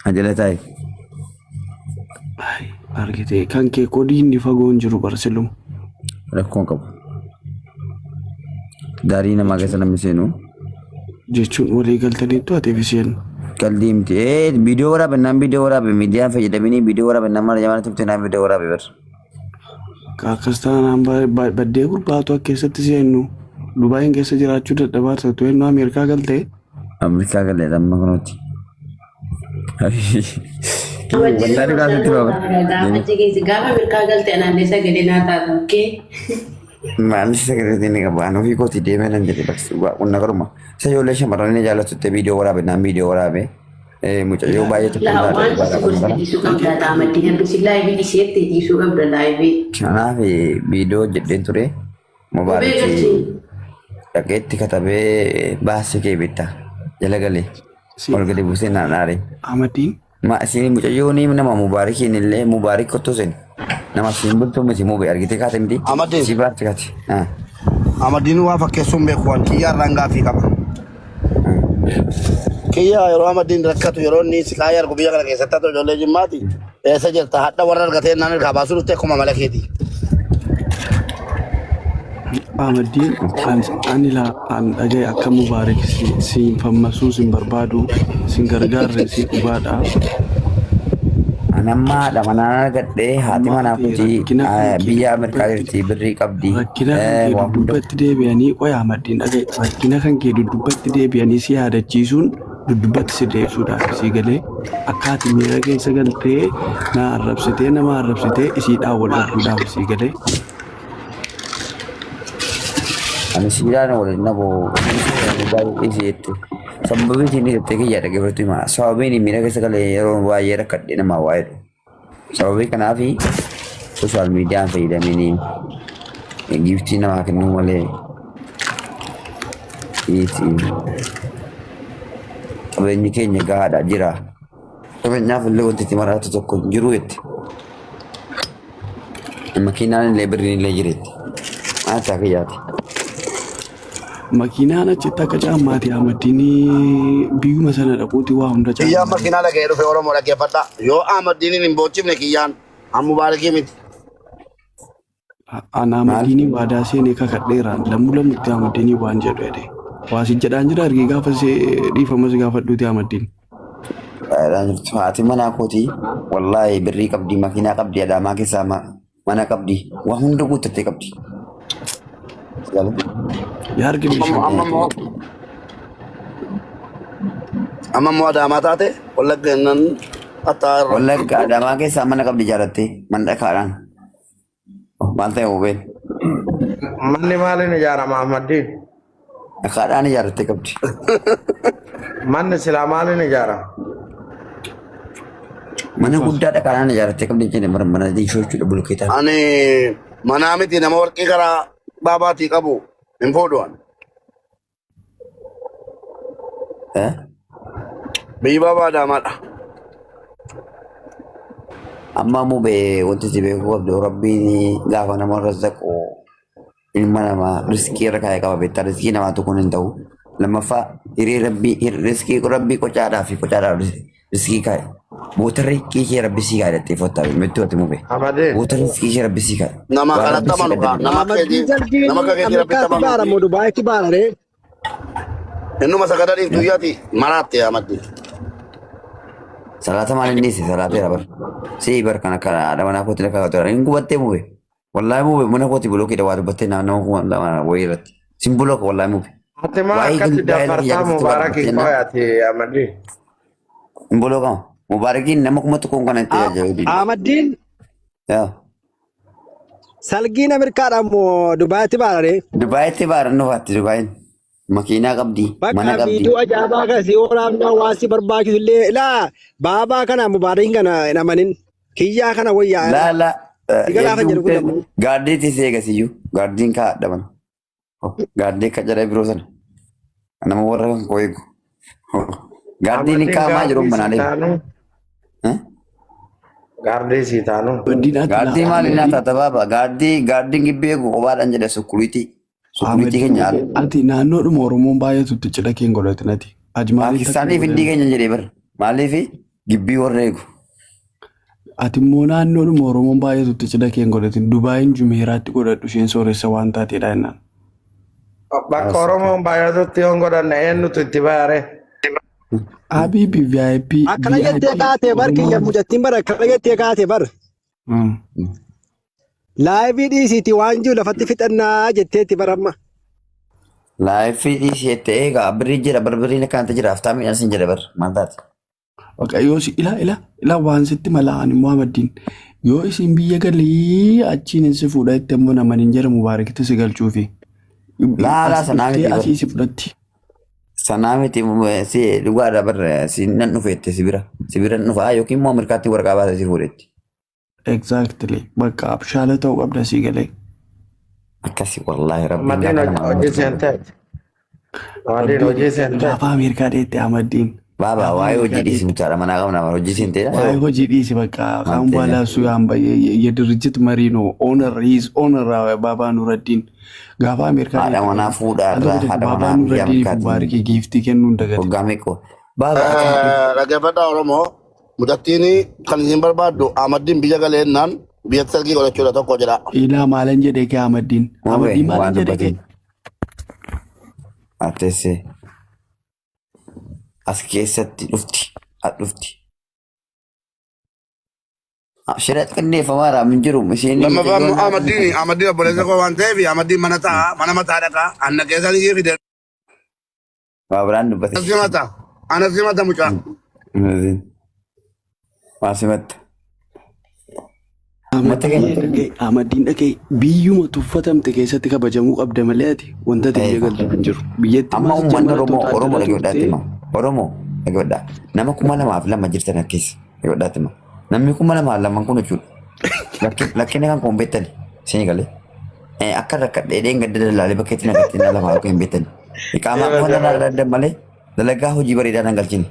Ajala taa'e. Ay, argite kan kee kodii inni fagoon jiru bar siluma. Rakkoon qabu. Daarii namaa keessa namni seenu. Jechuun walii galtaniittu ati fi isheen. Qaldii miti. Ee viidiyoo waraabe naan viidiyoo waraabe miidiyaan fayyadaminii viidiyoo waraabe naan mara jamaa turte naan viidiyoo waraabe bar. Akkas taanaan baddee gurbaatu akka keessatti seennu Dubaayin keessa jiraachuu dadhabaa turte eenyu Ameerikaa galtee. Ameerikaa galee amma kunuuti. Wallaahi dhugaa sitti baaba. Gaafa mirkaa galte anaallee sagalee naa taatu okkee. Maalis sagalee ni qaba. Ani ofii kootii deemee nan jedhe bakka dhugaa qonna garuma. Isa ijoollee shamarran ni jaallattutti viidiyoo waraabe naan viidiyoo waraabe. Mucayyoo baay'ee tokko Laa waan si gorsa dhiisuu qabda taamaddii hambisi laayivii dhiiseetti dhiisuu qabda laayivii. Kanaaf viidiyoo hojjedheen ture. Mubee Mubaarak galchi. dhaqeetti katabee baasee kee bitta. Jala galee. Ol gadi buusee naan aare. Ahmadiin Ma isin mucayyoo ni nama Mubaarakiin illee Mubaarak kottu isin. Nama siin bultuu miti mube argitee kaate miti. Ahmadiin. Si baatti kaate. Ah. Ahmadiin waa fakkeessuun beeku waan kiyyaa irraan gaaffii qaba. Kiyyaa yeroo Ahmadiin rakkatu yeroo inni siqaayii argu biyya kana keessatti haa ta'u ijoollee jimmaati. Eessa jirta hadha warra argatee naan irraa baasuu dhufte akkuma mala keeti. Ahmadiin ani laa an dhagaye akka Mubaarak siin fammasuu sin barbaadu sin gargaarre si dhugaadha. An amma haadha manaa argadhee haati Amma manaa ati kooti rakkina kan kee biyya Ameerikaa duddubbatti jirti birrii qabdi. rakkina kan kee Waa hunda duddubbatti deebi'anii qoya Ahmadiin dhagaye rakkina kan kee duddubbatti deebi'anii si yaadachiisuun duddubbatti si deebisuudhaaf sii galee akka ati miira keessa galtee na arrabsitee nama arrabsitee isiidhaan wal dhabduudhaaf sii galee. Ani siidhaan waliin nabu baay'ee jette. Sababii isin jettee kiyya dhaggeeffatu hima. Sababiin miira keessa galee yeroo baay'ee rakkadhe namaa waa'ee dha. Sababii kanaaf sooshaal miidiyaan fayyadamanii giiftii namaa kennuu malee dhiisi. Qabeenyi keenya gahaadha jira. Qabeenyaaf illee wanti itti maraatu tokko hin jiru jette. Makiinaan illee birriin illee jiretti. Maal ta'a kiyyaati? Makiinaan achitti akka caammaati Ahmaddiin biyyuma sana dhaquuti waa hunda Kiyyaan caammaa. makiinaa dhaga'ee dhufe Oromoo dhaggeeffadha. Yoo Ahmaddiiniin hin boochifne kiyyaan an Mubaarakii miti. An Ahmaddiiniin waadaa seenee kakadheera lammuu lammutti Ahmaddiiniin waan jedhu jedhe. Waa si jedhaan jira argee gaafa si dhiifama si gaafadhuuti Ahmaddiin. Haati manaa kooti wallaahi birrii qabdi makiinaa qabdi adaamaa keessaa mana qabdi waa hunda guuttattee qabdi. Yaa argine Amma immoo amma immoo adaamaa taate wallagga innan attaa irra. Wallagga adaamaa keessaa mana qabdi ijaarrattee mana dhakaadhaan. Maal ta'e hubeen Manni maaliin ijaarama Ahmaddiin? dhakaadhaan ijaarrattee qabdi. Manni silaa maaliin ijaarama? Mana guddaa dhakaadhaan ijaarrattee qabdi jedhe mana diishoo jechuudha bulkeetaan. Ani manaa miti nama warqii karaa baabaatii qabu hin fuudhu ani. Biyyi baabaa adaamaadha. Amma mubee wanti si beekuu qabdu rabbiin gaafa nama razzaqu ilma namaa riskii irra kaa'ee qaba beektaa riskii namaa tokkoon hin ta'u. Lammaffaa hiree rabbii riskii rabbii qocaadhaa fi qocaadhaaf riskii kaa'e. Boota riskii ishee rabbi sii kaa'e jettee fottaa mittu ati mubee. Amadeen. Boota riskii ishee rabbi sii kaa'e. Nama Waan kanatti rabbi sii amanu kaa qaddare. nama akka Ahmaddiin keetii nama akka jaldiin keetii rabbitti Ameerikaatti amanu. baara moo Dubaayitti baara ree? Innuma sagada dhiiftu iyyaati maraatte Ahmaddiin. Salaata maal inni dhiise salaateera bar. Sii bar kan akka haadha manaa kootti lakkaa tura. Hin gubattee mubee. Wallaahi mube mana kooti bulookiidha waa dubbattee nama 2000 wayii irratti. Sin bulooka wallaahi mube. Ati maa Waa'ee akkatti gaa'ela kiyyaa dafartaa keessatti waa Mubaarakiin dubbattee qoy ati Amadii. hin bulookama. Mubaarakiin nama 1000 kana itti ajajuu dide. Ahmaddiin Yaa. salgiin Ameerikaadha moo Dubaayitti baarare? Dubaayitti baaran dhufaatti Dubaayin. Makiinaa qabdi, mana Bakka qabdi. viidiyoo ajaa'ibaa kana si waraabnaa waan si barbaachisu illee ilaa baabaa kana Mubaarakiin kana hin amanin. Kiyyaa kana wayyaa Laa laa. si galaafan jedhu kun ammoo. Gaardiitti si eegasiyyuu. Gaardiin kaa'adha mana. Gaaddii akka jara biroo sana. Nama warra kan koo eegu. Gaaddiin hin Amaddiin kaamaa jiru gaardii si manaalee. taanu. Gaardii si taanu. Amaddiin ati Gaaddii laa maali naa Amaddiin taata baaba. Gaaddii gaaddiin gibbii eegu kophaadhaan jedha sukuriitii. Sukuriitii Amaddiin keenya haala. ati naannoodhuma Oromoon baay'atutti cidha kee hin godhatin ati. Ajmaanitti akka Paakistaanii hin fi hindii godhanne. keenya jedhee bara. Maaliif gibbii warra eegu. Ati immoo naannoodhuma Oromoon baay'atutti cidha kee hin godhatin. Dubaayin Jumeeraatti godhadhu isheen sooressa waan taateedha jennaan. Bakka Oromoon baay'atutti yoon godhanne eenyutu itti bayare? Habibi VIP Akkana jettee VIP kaatee bar kiyya Oromoon mucattiin bar akkana jettee kaatee bar. Laayivii dhiisiiti waan jiru lafatti fixannaa jetteetti bar amma. Laayifii dhiisii jettee eegaa birrii jira barbiriin akkanatti jira aftaamiidhaan sin jedhe bar maal taate. Waqa yoo si ila ila ila waan sitti mala'an immoo Ahmaddiin yoo isin biyya galii achiin hin si fuudha itti ammoo naman hin jedhamu Mubaarakitti si galchuufi. Laa laa As sanaa dhuftee miti bar. asii si fudhatti. Sanaa miti si dhugaadha bar si nan dhufeette si bira si bira dhufaa yookiin immoo Ameerikaatti waraqaa baasee si fuudhetti. Exactly. Bakka abshaala ta'uu qabda sii galee. Akkasi wallaahi rabbiin Ahmaddiin gaafa nama hojii namatti tolu. seenteeti. Ahmaddiin Rabbiin hojii seenteeti. gaafa Ameerikaa deette Ahmaddiin. Baaba Gaafa waa'ee hojii Ameerikaa dhiisi deette. muchaadha manaa qabna hojii seenteedha Waa'ee yoo hojii dhiisi bakka maal kaan ta'e በኋላ እሱ የድርጅት መሪ ነው ኦነር ሂዝ ኦነር ባባ ኑረዲን gaafa Ameerikaa haadha deette manaa fuudhaa haa irraa ta'u haadha baabaa manaa biyya Nuraddiin fi Ameerikaatiin Mubaarikii giiftii kennuu hin dagatin. waggaa meeqa baaba akka Dhaggeeffadhaa Oromoo mucattiin kan isin barbaaddu Ahmaddiin biyya galeennaan biyyatti sargii godhachuudha tokko jedha. Ilaa maalan jedhee kee Ahmaddiin. Mube Ahmaddiin waan maalan jedhee kee. dubbatin atteessee as keessatti dhufti as dhufti. Shira qindeeffamaadha hin jiru isheen Lammaffaa immoo mucayyoon Ahmaddiin Ahmaddiin obboleessa koo waan ta'eef Ahmaddiin mana ta'a mana mataa dhaqa anna keessa ni fide waa biraan dubbate. anas simata anas simata mucaa. Waa simatta. Uummata Ahmaddiin keenya. dhaga'e Ahmaddiin dhaga'e biyyuma tuffatamte keessatti kabajamuu qabda malee ati wanta ati biyya galtu hin jiru. Biyyatti Amma maas uummanni jamara Oromoo Oromoo tootaajjala dhaggeeffadhaatti turtee hima. Oromoo dhaggeeffadhaa. Nama 2002 jirtan akkeessa dhaggeeffadhaatti hima. Namni 2002 kun jechuudha. Lakkina kan koon beektani. Isin galee. Akka rakkadhee gadda dallaalee bakkeetti nagaatti na lafaa yookiin hin beektani. Iqaamaa qofa dallaalee malee dalagaa hojii bareedaa nan galchine.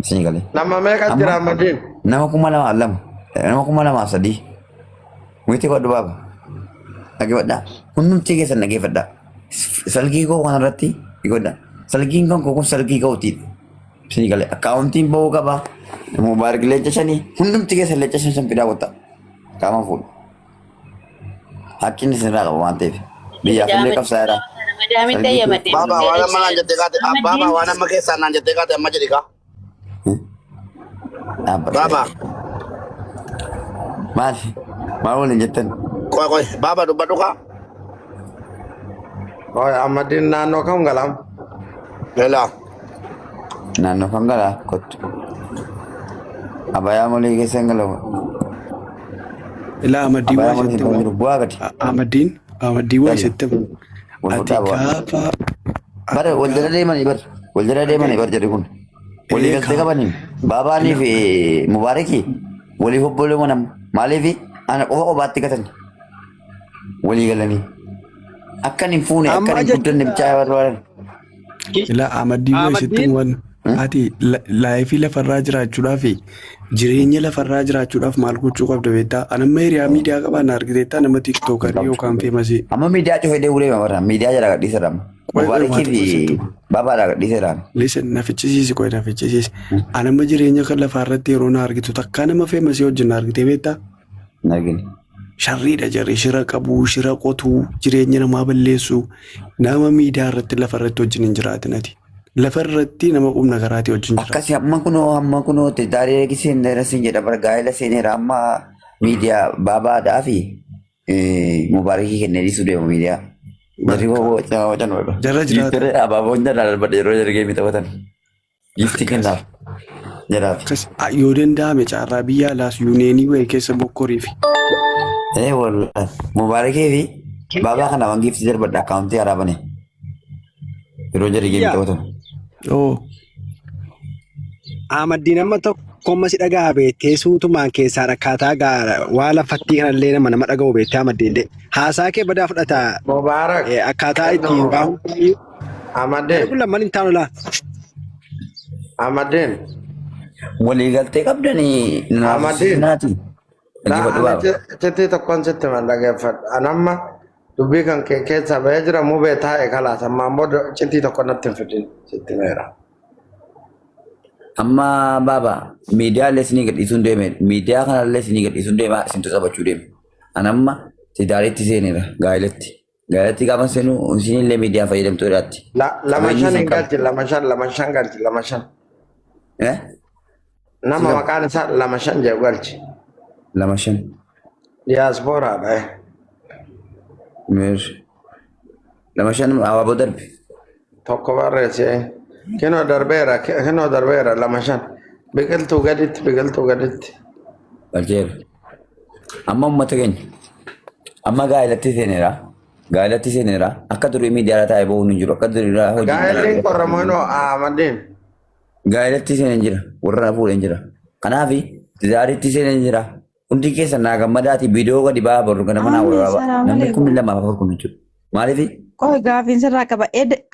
Isin galee. Nama meeqa jira Amma Ahmaddiin? nama 2002 nama 2003 wiiti godhu baaba. Dhaggeeffadhaa. Hundumti keessan dhaggeeffadhaa. Salgii koo kanarratti godha. Salgiin kan koo kun salgii kootiidha. Isin galee akkaawuntiin bahuu qaba. Mubaarik leenca shanii hundumti keessan leenca shan shan fidaa qotta. Qaama fuudha. Haqqinni isinirraa qaba waan ta'eef. Biyyaaf illee qabsaa'eera. Madaamitti Salgii koo. ayyamadde Baaba waan amma naan jettee kaate baaba waan amma keessaan naan jettee kaate amma jedhi kaa. Dhaabbadha. Baaba Maali? Maal waliin jettan? qoy qoy baaba dubbadhu kaa. Oye, Ahmaddiin naannoo kam galam? Leelaa. Naannoo kan galaa kottu. Abayaa molii keessa hin galamu. Ilaa Ahmaddiin Abayaa waa molii sitti hin himu. jiru. Bu'aa gadi. Ahmaddiin Ahmaddiin waa Yalla. sitti himu. Wal Ati fudhaa bu'aa. gaafa Bara ati wal jala gaafa deemanii bar. Wal jala deemanii bar jedhu kun. Walii ee galtee kaa qabaniin. Baabaanii ilaa fi Mubaarakii waliif obboleewwan amma. Maaliif ana qofa kophaatti gatan. Walii galanii. Akkan hin fuune akkan Amma hin guddanne jechuudha. bichaa barbaadan. Ilaa Ahmaddiin waa sitti Ahmaddiin himu ati laayifii lafarraa jiraachuudhaaf jireenya lafarraa jiraachuudhaaf maal gochuu qabda beektaa? Ani amma hiriyaa miidiyaa qabaan argiteettaa nama Hin tiiktookarii qabdu. yookaan feemasii. Amma miidiyaa cufee deemuu deema bara. Miidiyaa jala gadhiiseera amma. Qoy qoy waa Mubaarakii tokko sitti fi himu. baabaadhaa gadhiiseera. Listen, na fichisiisi qoy na fichisiisi. Ani amma jireenya kan lafaarratti yeroo na argitu takkaa nama feemasii wajjin na argitee beektaa? Hin argine. Sharriidha jarri shira qabuu, shira qotuu, jireenya namaa balleessuu, nama miidiyaa irratti lafarratti wajjin hin jiraatin ati. Lafarratti nama qubna karaatii wajjin jiraatu. Akkasi amma kunoo daaree seeneera siin jedha bara gaa'ela seeneera amma miidiyaa baabaadhaa fi Mubaarakii kennee dhiisuu deema miidiyaa. Jarri wacaa wacan wala. Jarra jiraata. Giiftii abaaboon jalaa darbadhe yeroo jarri geemii taphatan. Giiftii kennaaf. Jaraaf. Akkas yoo danda'ame carraa biyya alaas yuuneenii wayii keessa bokkoriifi. Ee wallahi. Mubaarakii fi baabaa kana waan giiftii darbadhe akkaawuntii haaraa bane. Yeroo jarri geemii Yaa. taphatan. Oo. Ahmaddiin amma tokko amma si dhaga'a beektee suutumaan keessaa rakkaataa gaara waa lafattii kanallee nama nama dhaga'u beektee Ahmaddiin de haasaa kee badaa fudhata Mubaarak. akkaataa ittiin waa hundayyuu Amadeen. kun lamman hin taanu laa. Amadeen. Waliigaltee qabdanii Amadeen. naati. Laa Dhaggeeffadhu ani baaba. cittii tokkoon sitti man dhaggeeffadhu. Ani amma dubbii kan kee keessa bahee jira mubee taa'e kalaas ammaan booda cittii tokko natti hin fidin sitti meera. Amma baaba miidiyaa illee isinii gadhiisuun deeme miidiyaa kanallee isinii gadhiisuun deema isintu taphachuu deema. Ani amma tidaaritti seeneera gaa'elatti. Gaa'elatti gaafa seenu isinillee miidiyaa fayyadamtoodhaatti. Lama Qabeenyi shan isin hin qabu. galchi lama shan galchi 25. Eh? Nama Sila maqaan isaa 25 jedhu galchi. 25. Diyaaspooraadha. Meer. 25 abaaboo darbe. Tokko barreesse. Kinoo darbeera kinoo darbeera 25. Biqiltuu gaditti biqiltuu gaditti. Galcheera. Amma uummata keenya. Amma gaa'elatti seeneera. Gaa'elatti seeneera. Akka durii miidiyaarra taa'ee ba'uun hin jiru. Akka durii hojii Gaa'elli qorramu hinoo Ahmadiin. Gaa'elatti seeneen jira. Warra fuudheen jira. Kanaaf tidaaritti seeneen jira. Hundi keessa naa gammadaati viidiyoo gadi ba'aa borru ganama naa Aamee waraabaa. salaam Namni alaikum. 2004 kun jechuudha. Maaliif Qoy gaafiin sirraa qaba.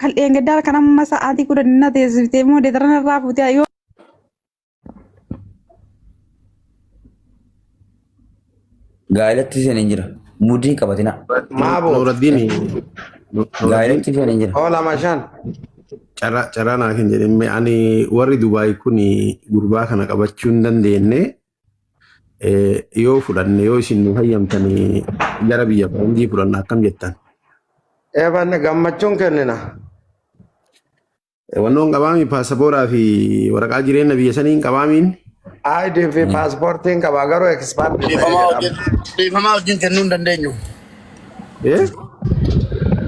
Kaldheen gaddaa kan amma sa'aatii 10 na teessiftee immoo deetara irraa fuutee yoo gaa'elatti seeneen jira. Mudii hin qabatina. Maa buutu? Nuuraddiin Nuuraddiin Gaa'elatti seeneen jira. Oo 25. carraa carraa naa kan jedhame ani warri Dubaay kun gurbaa kana qabachuu hin dandeenye yoo fudhanne yoo isin nu hayyamtanii gara biyya faranjii fudhanna akkam jettan. Eebanne gammachuun kennina. Wannoon qabaami paasapooraa fi waraqaa jireenya biyya sanii hin qabaamiin. ID fi paaspoortiin qaba garuu expired ta'ee Dhiifamaa jira. wajjin dhiifamaa wajjin kennuu hin dandeenyu. Eh?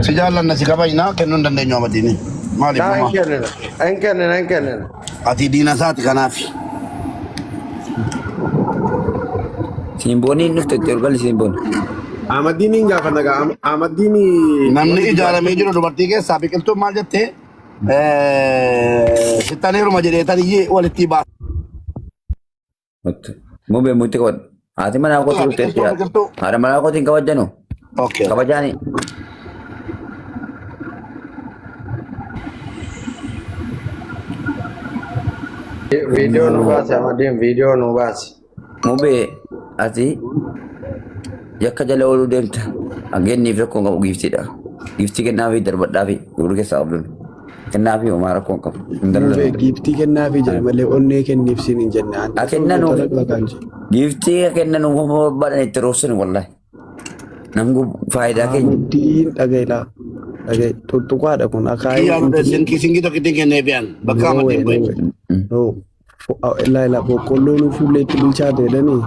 Si jaallanna si kabajna kennuu hin dandeenyu Ahmadiini. Maaliif Daa hin gumaa? kennina. Hin kennina hin kennina. Ati diina isaati kanaaf. Simbooniin dhufte itti ol gali simboon. Ahmaddiin hin gaafanna gaa Ahmaddiin Namni warri Dubaay ijaaramee jiru dubartii keessaa biqiltuun maal jettee sittan heeruma jedhee taniyyee walitti baasa. Mubee mutti qabadhu. Haati manaa kootu dhufte Biqiltuu biqiltuu. haadha manaa kootiin kabajjanu. Okay. Kabajaani. Viidiyoo nu baasi Ahmadiin viidiyoo nu baasi. Mubee ati yakka jala ooluu deemta. Hangeenniif rakkoon qabu giiftiidha. Giiftii kennaafi darbadhaafi gurra keessaa qabduun. Kennaafi homaa rakkoon qabu. Hin Mubee daldalu. giiftii kennaafi jedhe malee onnee kenniif siin hin jenne. Ani Haa kennanuuf. tola qaba jedhe. Giiftii kennanuuf homaa barbaadan itti roobsan wallahi. Namni faayidaa keenya. Ahmaddiin dhagailaa. Dhaga'i tuttuqaadha kun akaayii Kiyyaa dhufee sinkii sinkii tokkittiin kennee bi'an bakka No Ahmadiin way, bu'e. no way. No. Ilaa ilaa boqqolloon fuulleetti bilchaate jedhanii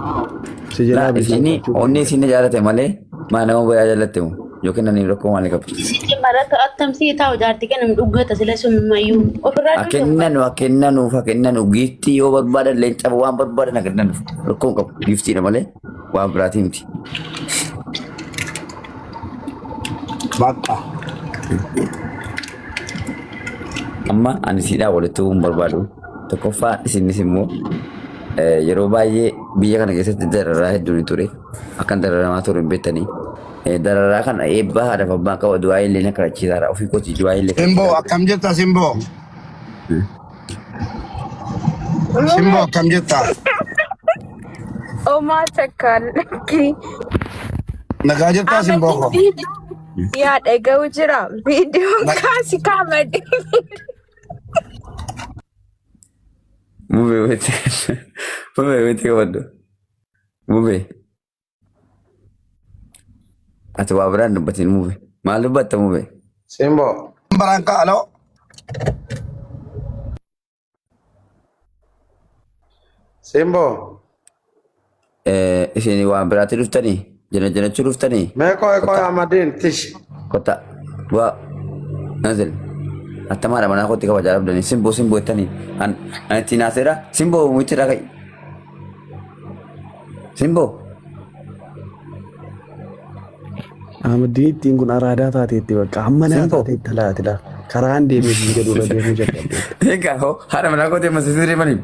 si jalaa Laa isin bilchaachuu onnee isin jaalate malee maa nama biraa jaalatte moo yookiin nani rakkoo maalii qabu. Sitti marata attamsii taa'u jaartii kennamu dhuggata sila summayyuu ofirraa Haa dhufu. kennanu haa kennanuuf haa kennanu giiftii yoo barbaadan leenca waan barbaadan haa kennanuuf rakkoo hin qabu giiftiidha malee waan biraatii miti. Bakka. Amma ani siidhaa walitti bu'uun barbaadu. Tokkoffaa isinis immoo yeroo baay'ee biyya kana keessatti dararaa hedduun ture. Akkan dararamaa ture hin beektanii. Dararaa kana eebbaa haadhaaf abbaan qaba du'aa illee na kadhachiisaadha. Ofii kooti du'aa illee Simboo kadhachiisaa. akkam jirta Simboo? Simboo akkam jirta? Omaa takkaan lakki. Nagaa jirtaa Simboo koo? Yaa dhaga'u jira. Viidiyoon kaasi kaamadi. Mubee walitti mubee walitti qabadhu. Mubee ati waa biraan dubbatin mubee. Maal dubbatta mubee? Simboo. Baraan ka'aloo. Simboo. Isin waan biraatti dhuftanii? Jana janachuu dhuftanii. Mee qoy qoy Kottaa. Ahmadiin tish. Kottaa. Waa. Nazil. Attamaadha manaa kootti kabajaa dhabdanii. Simboo simboo jettanii. An an ittiin haaseera. Simboo mucci irraa ka'i. Simboo. Ahmadiin ittiin kun araadaa taateetti bakka hamma naa Simboo. taateetti laati laa. Karaan deemee hin jedhu irra deemuu jalqabdeetti. Egaa hoo haadha manaa kootti amma sisirrii manii.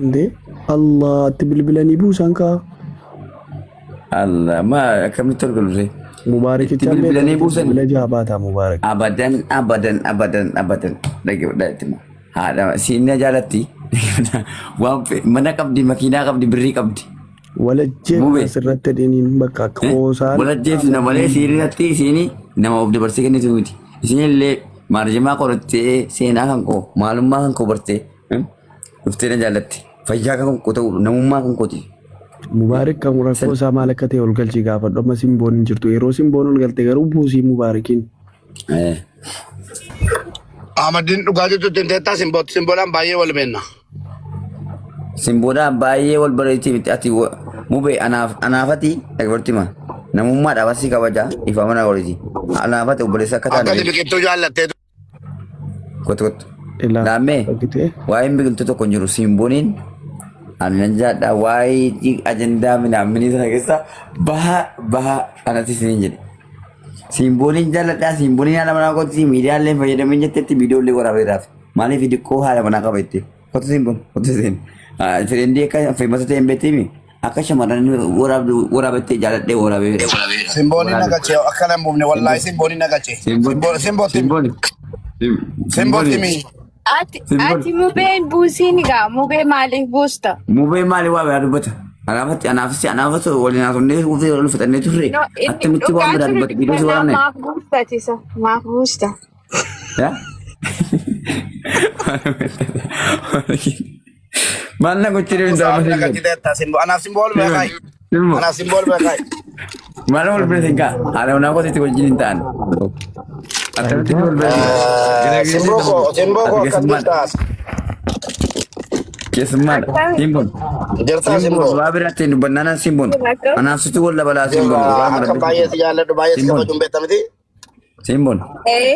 Indee Allaatti bilbilanii buusan kaa. Allah ma akkamitti ol galurree. Itti Mubaarakicha illee bilbilanii buusan. bilbila jaha baataa Mubaarak. Abadan abadan abadan abadan dhaggeeffadhaa itti hima. Haadha siin na jaalatti waan mana qabdi makiinaa qabdi birrii qabdi. Walajjee Mube. asirratti dhiniin bakka akka qoosaan. Walajjeef na malee siirratti isiin nama of dabarsee kennitu miti. Isin illee maarjimaa qorattee seenaa kan koo maalummaa kan koo bartee dhuftee na jaallatti. Fayyaa kan koo ta'u namummaa kan kooti. Mubaarik kan rakkoo isaa maal akka ta'e ol galchii gaafadhu amma simboon hin jirtu yeroo simboon ol galte garuu buusii Mubaarikiin. Ahmadiin dhugaa jirtu tinteettaa simbootti simboodhaan baay'ee wal beenna. Simboodhaan baay'ee wal bareechi miti ati mube anaaf anaafati dhaggeeffatti ma namummaadhaaf asii kabaja ifa mana godhiti anaafati obboleessa akka Akka taane ati biqiltuu jaallattee kottu kottu. Ilaa Laammee argitee waa'een biqiltuu tokko hin jiru simbooniin ani nan jaadha waa'ee ajandaa minaaminii sana keessa baha baha anatti isiniin jedhe. Simbooniin jaalladhaa simbooniin haadha manaa kooti miidiyaalee fayyadamin jettetti viidiyoolee waraabeeraaf maaliif xiqqoo haadha manaa qaba jettee kottu simboon kottu siin firendii akka feemasa ta'e hin beektimi akka shamarran waraabettee jaalladhee waraabee. Simbooni nagache akkana hin buufne wallaahi simbooni nagache. Simbootti Simbooni. simbootti mi. Ati ati mubeen buusiin gaa mubee maaliif buusta? Mubee maali waa biraa dubbata? Anaafatti anaafis anaafatu waliin haasofnee ufee wal fixannee turre. No, inni Attamitti waan dhugaa biraa jiru dubbata viidiyoo si dubbannaa waraabne. maaf buusta tisa maaf buusta? Yaa? Maal na gochuu deemta Saaf amma nagache teettaa simboo anaaf simboo ol bira kaa'i. Simboo. Anaaf simboo ol bira kaa'i. Maal wal bira singaa? Haadha manaa kootiitti wajjin hin ta'an. Attamitti wal bira singaa? Simboo koo simboo koo akkam jirtaa? Keessummaadha. Simboon. Jirtaa Simboon simboo. waa biraatti hin dubbannaan simboon. Anaaf situ wal dabalaa simboon. Jirtaa akka baay'ee si jaalladhu baay'ee si Simboon. kabajuun beekta miti. Simboon. Ee.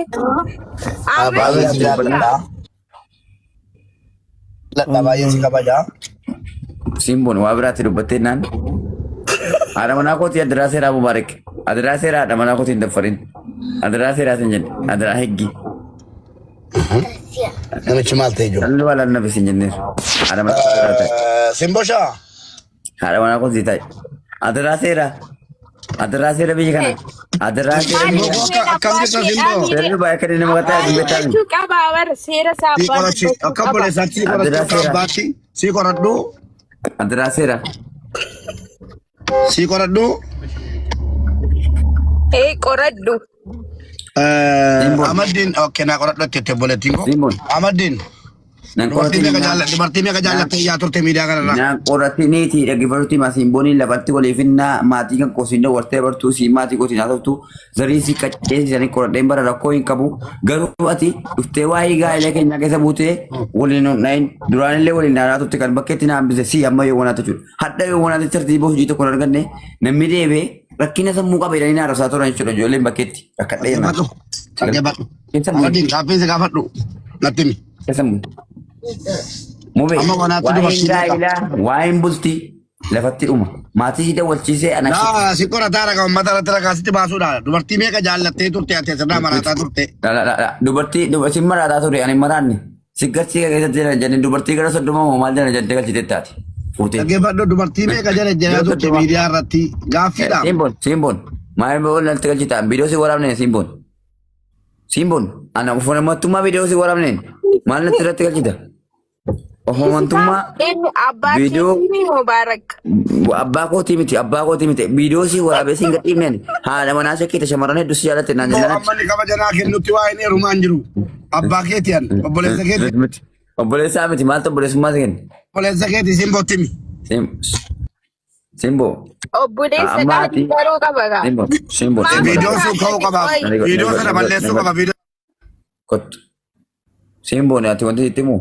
Baay'ee si jaalladha. Ladha baay'ee si kabaja. Simboon waa biraatti dubbattee naan. Haadha manaa kootii adiraa seeraa Mubaarak. Adiraa seeraa haadha manaa kootii hin daffarin. Adiraa seeraa sin jenne. Adiraa heggi. Namichi maal ta'e jiru? Sallu ala nabi sin jenneer. Haadha manaa kootii irraa ta'e. Simboshaa. Haadha manaa kootii ta'e. Adiraa seeraa. Adiraa seera biyya kana. Adiraa seera Maali biyya kana. mubeen Akkam abbaa jirta keedhaa simboo? miidhe Seerri baay'ee akka inni nama qaxxaa abbaa dubbataa miti. dubbachuu qaba bara seera isaa Si abbaa qorachi dubbachuu akka qaba. obboleessaatti si qorachi Adiraa akka seera. abbaatti si qoradhu Adiraa seera. si qoradhu. Ee qoradhu. Simboon. Amaddiin okay naa qoradhu itti obboleettiin koo. Simboon. Amaddiin Nan dubartii qoratin meeqa jaalladha dubartii meeqa jaallattee ijaa turte miidiyaa kanarraa. Naan qoratiniiti dhaggeeffattuuti maa simbooniin lafatti waliifinnaa maatii kan koo siin dawartee bartuu siin maatii kootiin haasoftu zarii si qacceessisanii qoradheen bara rakkoo hin qabu garuu ati dhuftee waa'ee gaa'ela keenyaa keessa buutee waliin hin dhahin duraanillee waliin dhaaraa turte kan bakkeetti na hambise si amma yoo wanaatu jechuudha hadha yoo wanaatu tartiiba hojii tokko hin arganne namni deebee rakkina sammuu qaba jedhanii na arrabsaa turan jechuudha ijoolleen bakkeetti rakkadhee jennaan. Dhaggeeffadhu dhaggeeffadhu. Keessa bu'e. Amaddiin gaaffii si gaafadhu natti himi. Keessa bu'e. Mube Amma wanaatti waa'een dubartii meeqa? gaa'elaa waa'een bultii lafatti dhuma. Maatii si dawwalchiisee ana Naa si qorataa ragaa uummata irratti ragaa sitti baasuudha. Dubartii meeqa jaallattee turte ati asirraa maraataa turte. Dubartii dubartiin maraataa ture ani maraanne siggarsi keessatti jala jennee dubartii gara 30 moo maal jala jettee galchitee taate. Fuutee. Dhaggeeffadhu dubartii meeqa jala jalaa turte miidiyaa irratti gaaffiidha. Simboon simboon maal ol natti galchitaa viidiyoo si waraabne simboon. Simboon ana ofumamattummaa viidiyoo si waraabneen maal natti irratti galchita? Ofumamattummaa Inni abbaa viidiyoo keetii Mubaarak. abbaa kootii miti abbaa kootii miti viidiyoo si waraabee si hin gadhiifneen haadha manaa shakkiita shamarran hedduu si jaalatte naan Moo jennaan. amma inni kabaja naa kennutti waa hin heerumaan jiru. Abbaa keeti an obboleessa keeti Miti. Obboleessaa miti maaltu obboleessummaa si kenne? obboleessa keeti simbootti himi. Simboo. Obboleessa Amma qaanii ati garuu qaba gaa. Simboo simboo Maaf simboo. Viidiyoon sun ka'uu qaba. Viidiyoo sana balleessuu qaba. Viidiyoo Kottu. Simboon ati wanti sitti himu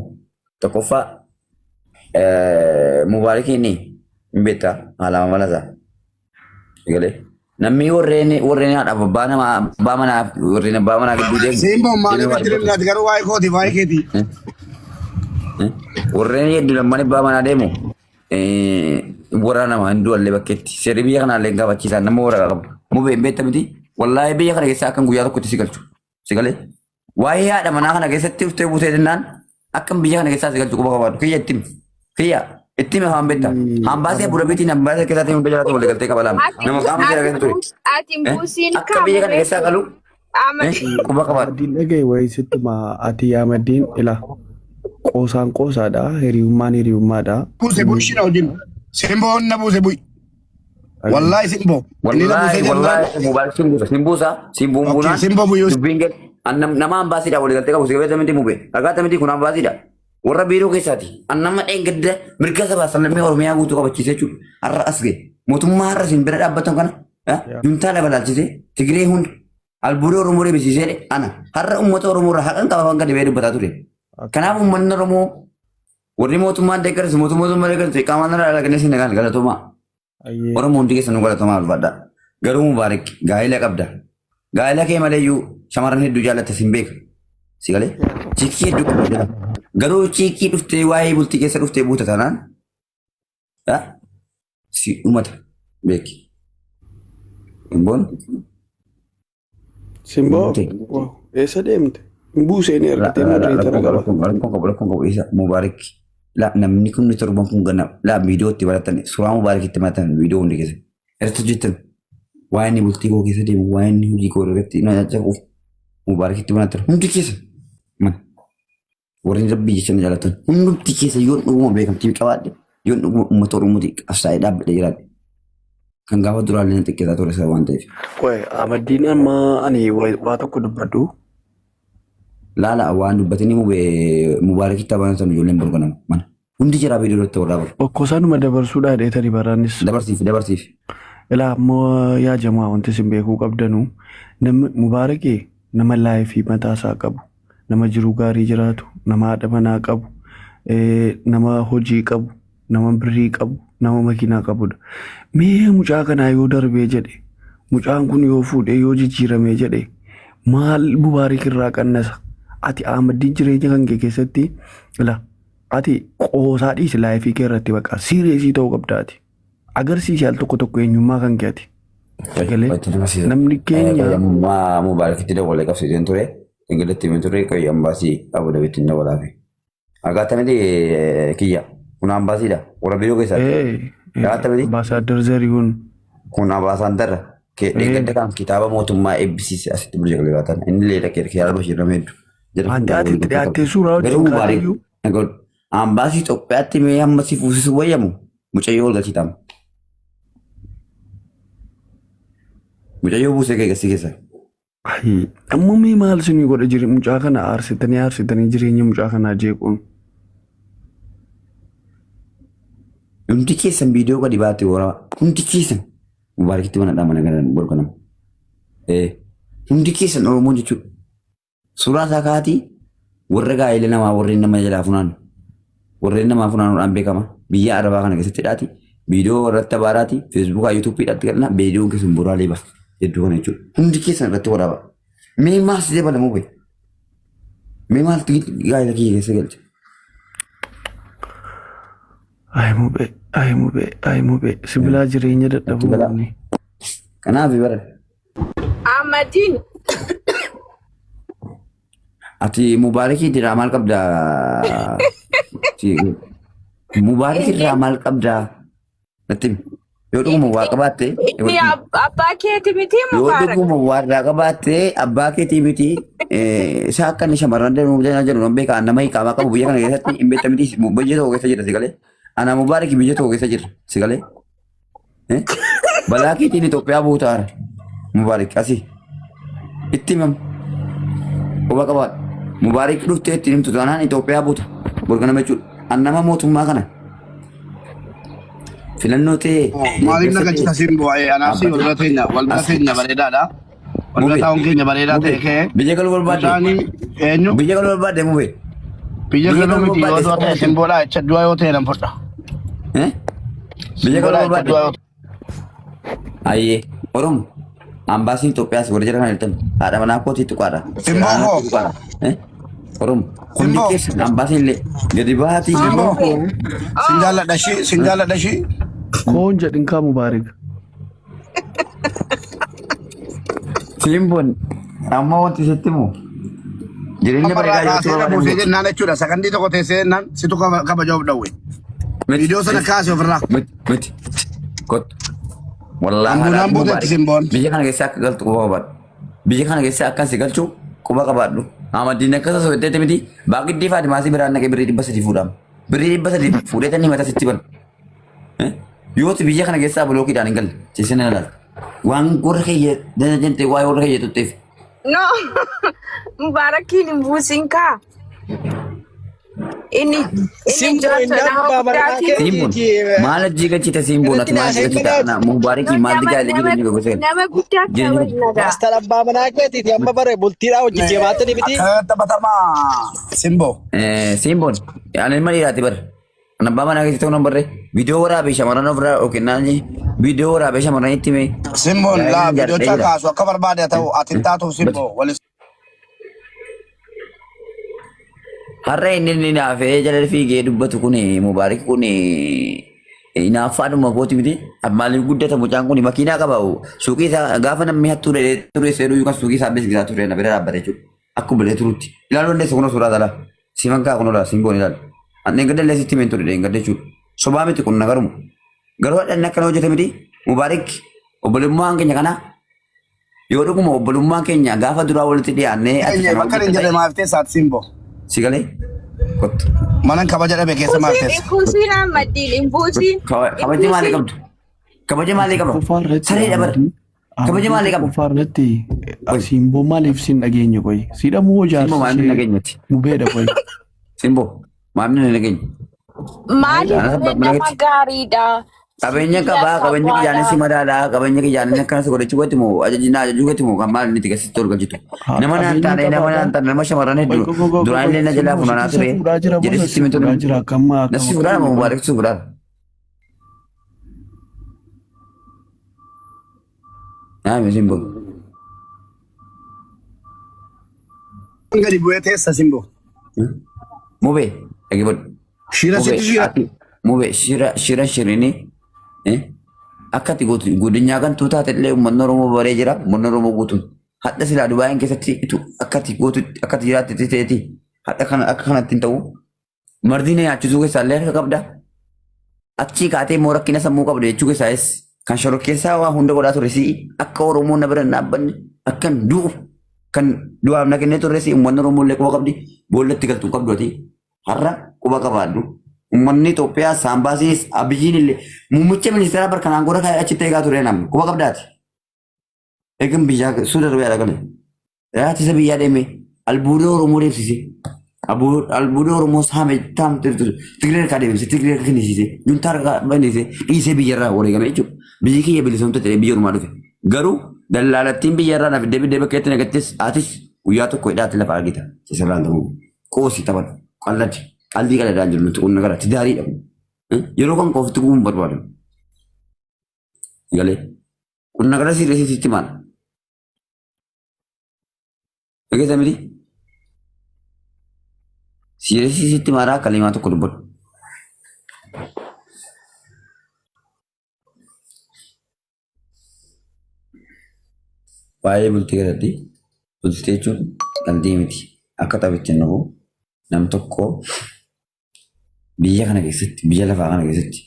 tokkoffaa Mubaarakiin hin beektaa haala amala isaa. Galee. Namni warreen haadhaaf abbaa namaa abbaa manaa warreen abbaa manaa gidduu deemu. Simboon maaliif Deemee itti limnaati garuu waa'ee kooti waa'ee keetii. Warreen hedduu lamman abbaa manaa deemu waraanama hin du'allee bakkeetti. Seerri biyya kanaallee hin gaafachiisan nama waraqaa qabu. Mubee hin beekta miti. Wallaahi biyya kana keessaa akkan guyyaa tokkotti si galchu. Si galee. Waa'ee haadha manaa kana keessatti dhuftee buutee jennaan akkan biyya kana keessaa si galchu quba qabaadhu. Kiyya itti himi. Kiyya itti himi afaan beekta. Hambaasee Abu Dhabiitiin hambaasee keessaatiin hunda jalaatti walii galtee qaba lama. Nama qaama seera keessa ture. Ati hin buusiin Akka biyya kana keessaa galu quba qabaadhu. Amaddiin dhagaye wayii sittuma ati Amaddiin ila qoosaan qoosaadha hiriyummaan hiriyummaadha. Buuse bu'i shina wajjin. Simboon na buuse bu'i. Wallaahi simboo. Inni na Wallaahi buusee jennaan. wallaahi mubaarak sin buusa sin buusa sin buunbuunaan Okay, simboo buyyuu. dubbiin gad an nama ambaasiidha walii galtee qabu si gabeessa miti mube dhagaata miti kun ambaasiidha warra biiroo keessaati an nama dheengadda mirga sabaa sablammii oromiyaa guutuu qabachiise jechuudha har'a as ga'e mootummaa har'a isin bira dhaabbatan kana juntaa dabalaalchise tigiree hunda albuuda oromoo deebisiisee ana har'a uummata oromoo irraa haqan qaba kan gadi ba'ee dubbataa ture kanaaf uummanni oromoo warri mootummaan deeggarsu mootummaa deeggarsu qaamaan irraa dalagnee sin nagaan galatoomaa. Oromoo hundi keessanuu galatoomaa ulfaadha. Garuu Mubaarik gaa'ela qabda. Gaa'ela kee maleeyyuu shamarran hedduu jaallatta sin beeka. Si galee? Chiikii hedduu qabda jira. Garuu chiikii dhuftee waa'ee bultii keessa dhuftee buuta taanaan si dhumata beeki. Simboon Simboo eessa deemte? Hin buusee ni argitee moderator qaba. Rakkoon qabu rakkoon qabu isa Mubaarik la namni kun torban kun gana la viidiyoo itti baratan suuraa Mubaarik itti baratan viidiyoo hundi keessa irratti hojjetan waa'ee inni bultii koo keessa deemu waa'ee inni hojii koo irratti na caccabuuf Mubaarik itti baratan hundi keessa mana warri rabbii jecha na jaalatan hundumti keessa yoon dhuguma beekamtii qabaadhe yoon dhuguma uummata Oromooti qabsaa'ee dhaabbadhe jiraadhe kan gaafa duraallee na xiqqeessaa ture isa waan ta'eef. Qoy Amaddiin amma ani waa tokko dubbadhu. Laala waan dubbatanii mubaarakitti abanan sana ijoolleen boru ganama mana. Hundi jiraa viidiyoo irratti warraa baru. Okkoosaanuma dabarsuudhaa dheetani baraanis. Dabarsiif dabarsiif. Ilaa ammoo yaa jamaa wanti isin beekuu qabdanu namni Mubaarakii nama laayifii mataa isaa qabu nama jiruu gaarii jiraatu nama haadha manaa qabu nama hojii qabu nama birrii qabu nama makiinaa qabudha. Mee mucaa kanaa yoo darbee jedhe mucaan kun yoo fuudhee yoo jijjiiramee jedhe maal Mubaarik irraa qannasa? Ati Ahmaddiin jireenya kan kee keessatti ila ati qoosaa dhiisi laayifii kee irratti baqa siiriyeesii ta'uu qabda ati. Agarsiisi al tokko tokko eenyummaa kan kee ati. Sagalee namni keenya Ammaa Mubaarakitti dawwalee qabsiiseen ture. Ingilitti himee ture qoy ambaasii Abu Dhabiitti hin dawwalaafi. Agaatamiti kiyya kun ambaasiidha. Warra biiroo keessaa. Agaatamiti. Ambaasaadar Zarihuun. Kun ambaasaadara. Deeggarda kan kitaaba mootummaa eebbisiise asitti bulcha galee Inni illee dhaqee kitaaba Bashiir nama hedduu. Wanti ati itti dhiyaattee suuraa Garuu wajjin Mubaarik kaaniyyuu. ambaasii Itoophiyaatti mee hamma si fuusisuu wayyamu mucayyoo ol galchii taama. Mucayyoo buusee kee gasii keessa. Ammoo mee maal isinii godha jire mucaa kana aarsitanii aarsitanii jireenya mucaa kanaa jeequun. Hundi keessan viidiyoo gadi baate waraaba. Hundi keessan Mubaarakitti mana dhaa mana gara borganama. Hundi keessan Oromoon jechuudha. Suuraa isaa kaatii warra gaa'ela namaa warreen nama jalaa funaanu. Warreen namaa funaanuudhaan beekama. Biyya Arabaa kana keessatti dhaati. Viidiyoo irratti abaaraati. Feesbuukaa yuutuubiidhaatti galna. Viidiyoon keessan boraalee ba'a. Hedduu kana jechuudha. Hundi keessan irratti waraaba. Mee maal si dabalamuu bahe? Mee maaltu gaa'ela kiyya keessa galche? Ay mubee, ay mubee, ay mubee. Sibilaa jireenya dadhabuu namni. Kanaaf bara. Ahmadiin Ati Mubaarakii irraa maal qabda? Mubaarakii irraa maal qabda? Natti himi. Yoo dhuguma waa qabaatte inni abbaa keeti miti yoo Mubaarak. dhuguma waa irraa qabaatte abbaa keetii miti isa akka inni shamarran deemu jedhu nan beeka nama hiiqaamaa qabu biyya kana keessatti hin beekta miti biyya tokko keessa jira si galee. Ana Mubaarakii biyya tokko keessa jira si galee. Balaa keetiin Itoophiyaa buutaara. Mubaarik asii. Itti himam. Quba qabaadha. Mubaarik dhuftee itti himtu taanaan Itoophiyaa buuta. Borgana jechuudha. An nama mootummaa kana. Filannoo ta'ee. Maaliif na galchita siin bu'ee anaaf si walbira teenya walbira teenya bareedaadha. Walbira taa'uun keenya bareedaa ta'e kee. Biyya galuu barbaadde. Mucaanii eenyu? Biyya galuu barbaadde mubee. Biyya Biyya galuu galuu miti yoo barbaadde du'a ta'e simboodhaa jecha du'a yoo ta'e nan fudha. Biyya galuu Simboodhaa jecha barbaadde. du'a yoo ta'e. Ayyee Oromo ambaasiin Itoophiyaas warra jala kana jirtan haadha manaa kootii tuqaadha. Simboo Haadha koo. tuqaadha. Eh? Oromo hundi Simboo. keessan ambaasiin illee gadi baatii Simboo. Mubee. Sin jaalladha ishii. Sin jaalladha ishii. Koon jedhin kaa Mubaarik. Simboon amma wanti sitti himu jireenya Amma bareedaa irraa jiraachuu kaasee barbaadde buusee miti. jennaan jechuudha. Sakandii tokko teessee jennaan situ kabaja of dhawwe. Miti. Viidiyoo sana kaase ofirraa. Miti. Miti. Kottu. Wallaahi Ambuunaan haadha buuteetti Mubaarik. simboon. Biyya kana keessa akka galtu quba qabaadhu. Biyya kana keessa akka si galchu quba qabaadhu. Ahmadiin akka isa sodatteetti miti. Baaqiddii Faatimaasii biraan naqee birrii 300 fuudhaama. Birrii 300 fuudhee mataa sitti banu. Yooti biyya kana keessaa bulookiidhaan hin galle. Ciisee na ilaalta. Waan warra keeyya jantee waa'ee warra keeyya tutteef. No. Mubaarakiin hin buusin kaa. Inni inni Simboo jaarsa inni nama abbaa manaa guddaati. Simboon keetiiti. maal ajjii galchite simboon ati Irratti maal naasee ajjii galchite madaatu. Mubaarikii No, maal nama digaa nama jireenya gosa nama guddaa jireenya kabajna gaa. Maastar abbaa manaa keetiiti amma bare bultiidhaa hojii deemaatanii miti. Akka taphatamaa simboo. Simboon ani ilma dhiiraati bara. Kan abbaa manaa keessatti ta'uu nan barree viidiyoo waraabee shamarran ofirraa yookiin viidiyoo waraabee shamarran itti himee Simboon laa gaa'ela viidiyoo jaalladhee jira. kaasu akka barbaade haa ta'u ati hin taatuuf simboo. Walis Har'a inni inni naafee jala fiigee dubbatu kun Mubaarik kun naaffaadhuma kooti miti. Maaliif guddata mucaan kun makiinaa qaba. Suuqii isaa gaafa namni hattuu dhedhee ture seeruu yookaan suuqii isaa beeksisaa ture na bira dhaabbate jechuudha. Akkuma bilee turutti. Ilaaluu dandeessa kunoo suuraa talaa. Siman kaa kunoo laa simboon ilaali. An dheengadda illee sitti himeen ture dheengadda jechuudha. Sobaa miti kun nagaruma. Garuu hadha inni akkana hojjete miti Mubaarik obbolummaan keenya kana yoo dhuguma obbolummaan keenya gaafa duraa walitti dhiyaannee ati Keenya kana bakka hin hojjette jirre ta'e maaf teessaati simboo. si galee kottu. Manan kabaja dhabe keessa maaf Buusin teessa. hin buusin Ahmadiin hin buusin hin Kabaja maalii buusin. qabdu? Kabaja maalii qaba? Tokkoffaa irratti Sareedha bara. Ahmadii Kabaja Ahmadii maalii qaba? tokkoffaa irratti Qoy. simboo maaliif sin dhageenye qoy? Siidhamuu hoo Simboo jaarsi maamni ishee nageenyati. mubeedha qoy. Simboo maamni nageenye. Maaliif Anas mubeen mana nama keetti. gaariidha. Qabeenya qabaa, qabeenya kiyyaanis si madaalaa, qabeenya kiyyaanis akkana si godhachuu keetti moo ajaji na ajajuu keetti moo kan maal inni itti gasitti ol galchitu. Nama naan Qabeenya taane, nama qabaadha. naan taane, nama shamarran Qoy hedduu qoy qoy qoy duraan qoy illee na jalaa simboo funaanaa situ isa ture fuudhaa jira moo jedhee nasi sitti himee fuudhaa ture. jira akkam akkam Nasi akkam fuudhaa nama qoy. Mubaarak si fuudhaa. Naami simboo. Gadi bu'ee teessa simboo. Mubee dhaggeeffadhu. Shira Mubee sitti shira. ati mubee shira shira shirini akka ati gootu godinyaa kan tuutaate illee uummanni Oromoo baree jira uummanni Oromoo guutuun hadha silaa Dubaayin keessatti itu akka ati gootu akka ati jiraatte ta'eeti hadha kana akka kanatti hin ta'u Mardii na nyaachisuu keessaa illee harka qabda. Achii kaatee immoo rakkina sammuu qabda jechuu keessaayis kan shororkeessaa waa hunda godhaa ture si'i akka Oromoon na bira hin dhaabbanne akkan du'u kan du'aaf na kennee turre si'i uummanni Oromoo illee quba qabdi boollatti galtu hin qabdu ati har'a quba qabaadhu. Uummanni Itoophiyaa saambaasiinis Abiyyiin illee muummicha ministeeraa barkanaan godha kaa'ee achitti eegaa ture namni quba qabdaati. Eegan biyyaa suuta darbee gale. Ittisa biyyaa deeme albuuda Oromoo deebisise. Albuuda Oromoo saame taamte Tigree harkaa deebise Tigree harka kennisiise juntaa harkaa banise dhiisee biyyarraa wareegame jechuudha. Biyyi kiyya bilisoomte jedhee biyya ormaa dhufe. Garuu dallaalattiin biyyarraa na fiddee fiddee bakka itti nagattis atis guyyaa tokko hidhaatti lafa argita. Sisirraan ta'uu qoosi taphadhu qalladi qaldii qaladaan jiru nuti qonna gara tidaariidha. Yeroo kan qofti gubuun barbaadu. Galee qonna gara siirreessitti maal? Dhageessa miti? Siiresi sitti maraa kalimaa tokko dubbadhu. Waa'ee bultii irratti bultii jechuun qalbii miti. Akka taphitti hin dhufu nam tokko biyya kana keessatti biyya lafaa kana keessatti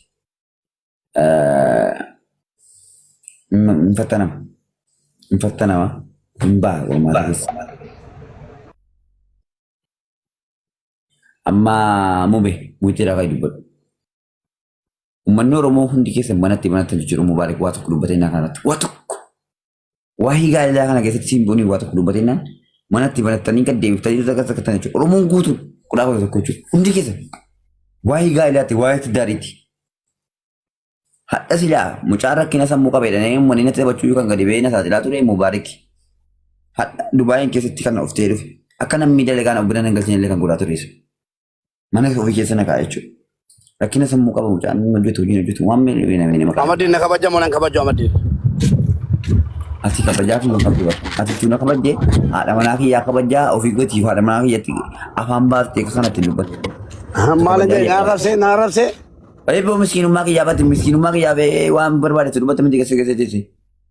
hin fattanama. Hin fattanama. Hin ba'a qormaata keessa. Amma mube muyiteedhaa kan dubbadhu. Uummanni Oromoo hundi keessa manatti manatti jechuudha Mubaarak waa tokko dubbatee naa kanarratti waa tokko. Waa'ee gaa'elaa kana keessatti simboonii waa tokko dubbatee naan manatti banattanii gad deebiftanii takka takka jechuudha. Oromoon guutuun 11 jechuudha. Hundi keessa waa'ee gaa'elaati waa'ee tiddaariiti. Hadha silaa mucaan rakkina sammuu qaba jedhanii uummanni natti taphachuu kan gadi ba'ee na saaxilaa ture Mubaarik. Hadha Dubaayin keessatti kan of ta'ee dhufe. Akka namni dalagaan of bira nan galchine illee kan godhaa ture isa. Mana ofii keessa na kaa'a jechuudha. Rakkina sammuu qaba mucaan inni hojjetu hojiin hojjetu waan miidhagina nama maqaa. Amadiin na kabajamoo nan kabaju Amadiin. Ati kabajaa fi qabdu bara. Ati tuna kabajjee haadha manaa kiyyaa kabajaa ofii gotiif haadha manaa kiyyatti afaan baaftee akka kanatti dubbatu. Maal jedhe na arrabsee na arrabsee. Eeboo miskiinummaa kiyyaa baate miskiinummaa kiyyaa ba'ee waan barbaadetti dubbata miti keessa keessa jechi.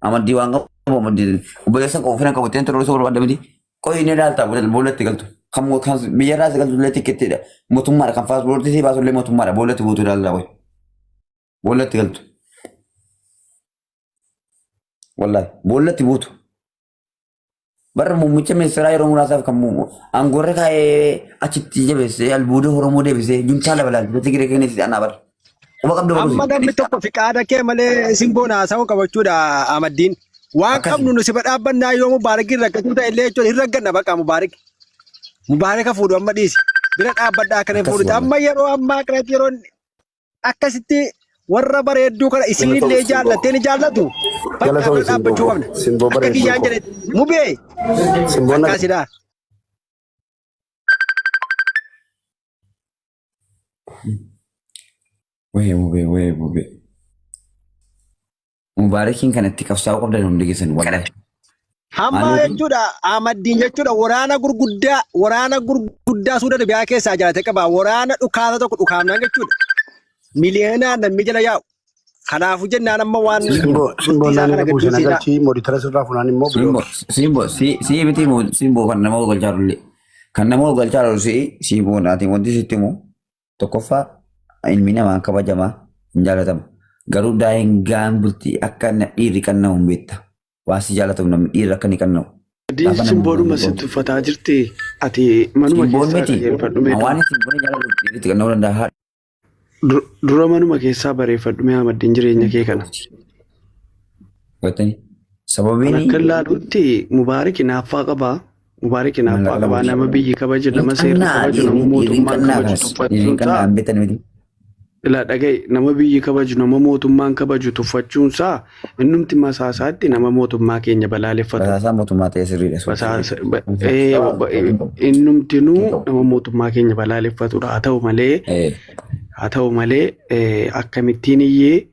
Amaddii waan qabu amaddii obboleessa qabu fira qabu ta'een toluu barbaadda miti. Qoyi inni ilaalta boollatti galtu. Kan kan biyya irraa si galtu illee tikkeettiidha. Mootummaadha kan paaspoortii si baasu illee mootummaadha boollatti buutu ilaalta qoyi. Boollatti galtu. Wallahi boollatti buutu. Barra muummicha ministeeraa yeroo muraasaaf kan muumu aangoorra kaa'ee achitti jabeessee albuuda Oromoo deebisee juntaa labalaalchise Tigiree kennetti anaa bara. Quba qabdu Amma baruusi. namni tokko fiqaada kee malee simboon haasa'uu qabachuudha Amaddiin. Waan Akkasi. qabnu nu siba dhaabbannaa yoo Mubaarakiin rakkachuu ta'e illee jechuudha hin ragganna baqa Mubaarak. Mubaaraka fuudhu amma dhiisi. Bira dhaabbadhaa akkana Akkas fuudhuti. wallahi. Amma yeroo ammaa kanatti yeroo akkasitti warra bareedduu kana isinillee Simboo. jaallattee ni jaallatu. Bakka Galatoomi bira dhaabbachuu simboo. qabna. Simboo Akka bareedduu kiyyaan koo. jedhe mubee Simboo na akkasidha. Wayee mubee wayee mubee. Mubaarakiin kan itti qabsaa'uu qabdan hundi keessan wallahi. Hamma Maaliif? jechuudha Ahmaddiin jechuudha waraana gurguddaa Suuda Arabiyaa keessaa jaalate qaba. Waraana dhukaasa tokko dhukaafnaan jechuudha. Miliyoonaan namni jala yaa'u. Kanaafuu jennaan amma waan Simboo bultii simboo isaa naan kana irra buuse na gidduusiidha. galchii mooditara sirraa funaan immoo Simbo bilooki. simbo si si miti simbo kan nama galchaa jirullee. Kan nama galchaa jiru si simbo naati wanti sitti himu tokkoffaa ilmi namaa kabajamaa hin jaalatama. Garuu daa'imman bultii akka dhiirri qannamu hin beekta. Waan si jaalatamu namni dhiirri akka inni qannamu. Adiin Gaafa namni simboodhuma hin sitti uffataa jirti. Ati manuma Simboon keessaa miti. qajeelfadhu mee Waan dura. simboon jaalatu dhiirri qanna'uu danda'a. Dura manuma keessaa bareeffadhu mee Ahmaddiin jireenya kee kana. Gootani. Kan Sababiin akka ilaalutti Mubaarik hinaaffaa qabaa. Mubaarik hinaaffaa mallaqa qabaa. qabu. Nama biyyi kabaju, Hin nama seerri qannaa kabaju, nama dhiirri mootummaan qannaa kabaju kanas. Dhiirri tuffachuun qannaa isaa hin beektan miti. Ilaa dhaga'i nama biyyi kabaju nama mootummaan kabaju tuffachuunsaa innumti masaasaatti nama mootummaa keenya balaaleffatudha. Basaasaa mootummaa ta'e sirriidha. Basaasa innumtinuu nama mootummaa keenya balaaleffatudha. Haa ta'u malee akkamittiin iyyee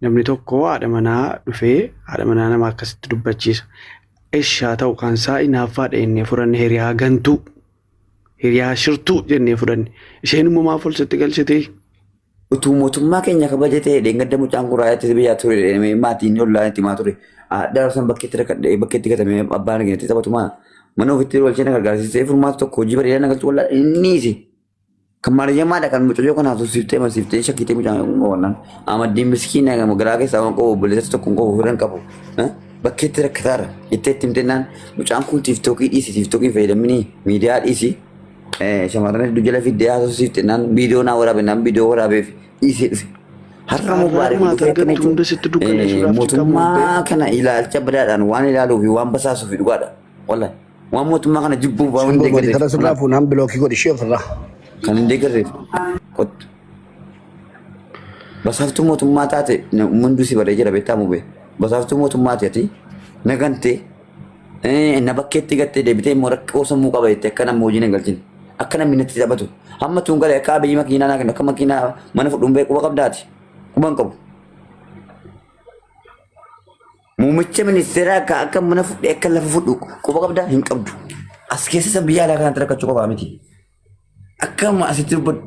namni tokko haadha manaa dhufee haadha manaa nama akkasitti dubbachiisa. Esh haa ta'u kan isaa inaaffaadha jennee fudhanne, hiriyaa gantuu hiriyaa shirtuu jennee fudhanne, isheen immoo maaf ol sitti galchitee? Utuu mootummaa keenya kabaja ta'e dheengadda mucaan kun raayyaa ittisa biyyaa ture jedhamee maatiin ollaan itti himaa ture. Haadha san bakkeetti rakkadhee bakkeetti gatamee abbaan arginetti taphatumaa mana ofitti walchee na gargaarsisee furmaata tokko hojii bareedaa na galchu wallaa inni isi. Kan maariyyamaadha kan mucayyoo kana haasofsiiftee amansiiftee shakkitee mucaan kun qowwannaan. Amaddiin miskiina garaa keessaa waan qabu obboleessa tokko hin qabu fira hin qabu. Bakkeetti rakkataara jettee itti himtennaan mucaan kun tiiftookii dhiisi, tiiftookii hin fayyadaminii miidiyaa dhiisi. Shamarran hedduu jala fiddee haasofsiifte naan viidiyoo naa waraabe naan viidiyoo waraabeef dhiisee dhufe. Har'a Mubaarak Carraa dhufee akkana argattu jechuun hunda sitti dukkaneessuudhaaf dirqama mootummaa kana ilaalcha badaadhaan waan ilaaluu fi waan basaasuu fi dhugaadha. Wallahi waan mootummaa kana jibbuuf waan hin Simboo deeggarreef mooditara sirraa funaan bilookii godhi ishee ofirraa. kan hin deeggarreef qottu. Basaaftuu mootummaa taate hunduu si baree jira beektaa mubee. Basaaftuu mootummaa taate nagantee na bakkeetti gattee deebitee immoo rakkoo sammuu qaba jettee akka namni hojii hin galchine. Akka namni natti taphatu. Hamma tuun galee akka abiyyi makiinaa naa kennu akka makiinaa mana fudhuun bee quba qabdaati. Quba hin qabu. Muummicha ministeeraa akka akka mana fudhee akka lafa fudhu quba qabdaa hin qabdu. As keessa isa biyya alaa kanatti rakkachuu qofaa miti. Akka asitti dubbadhu.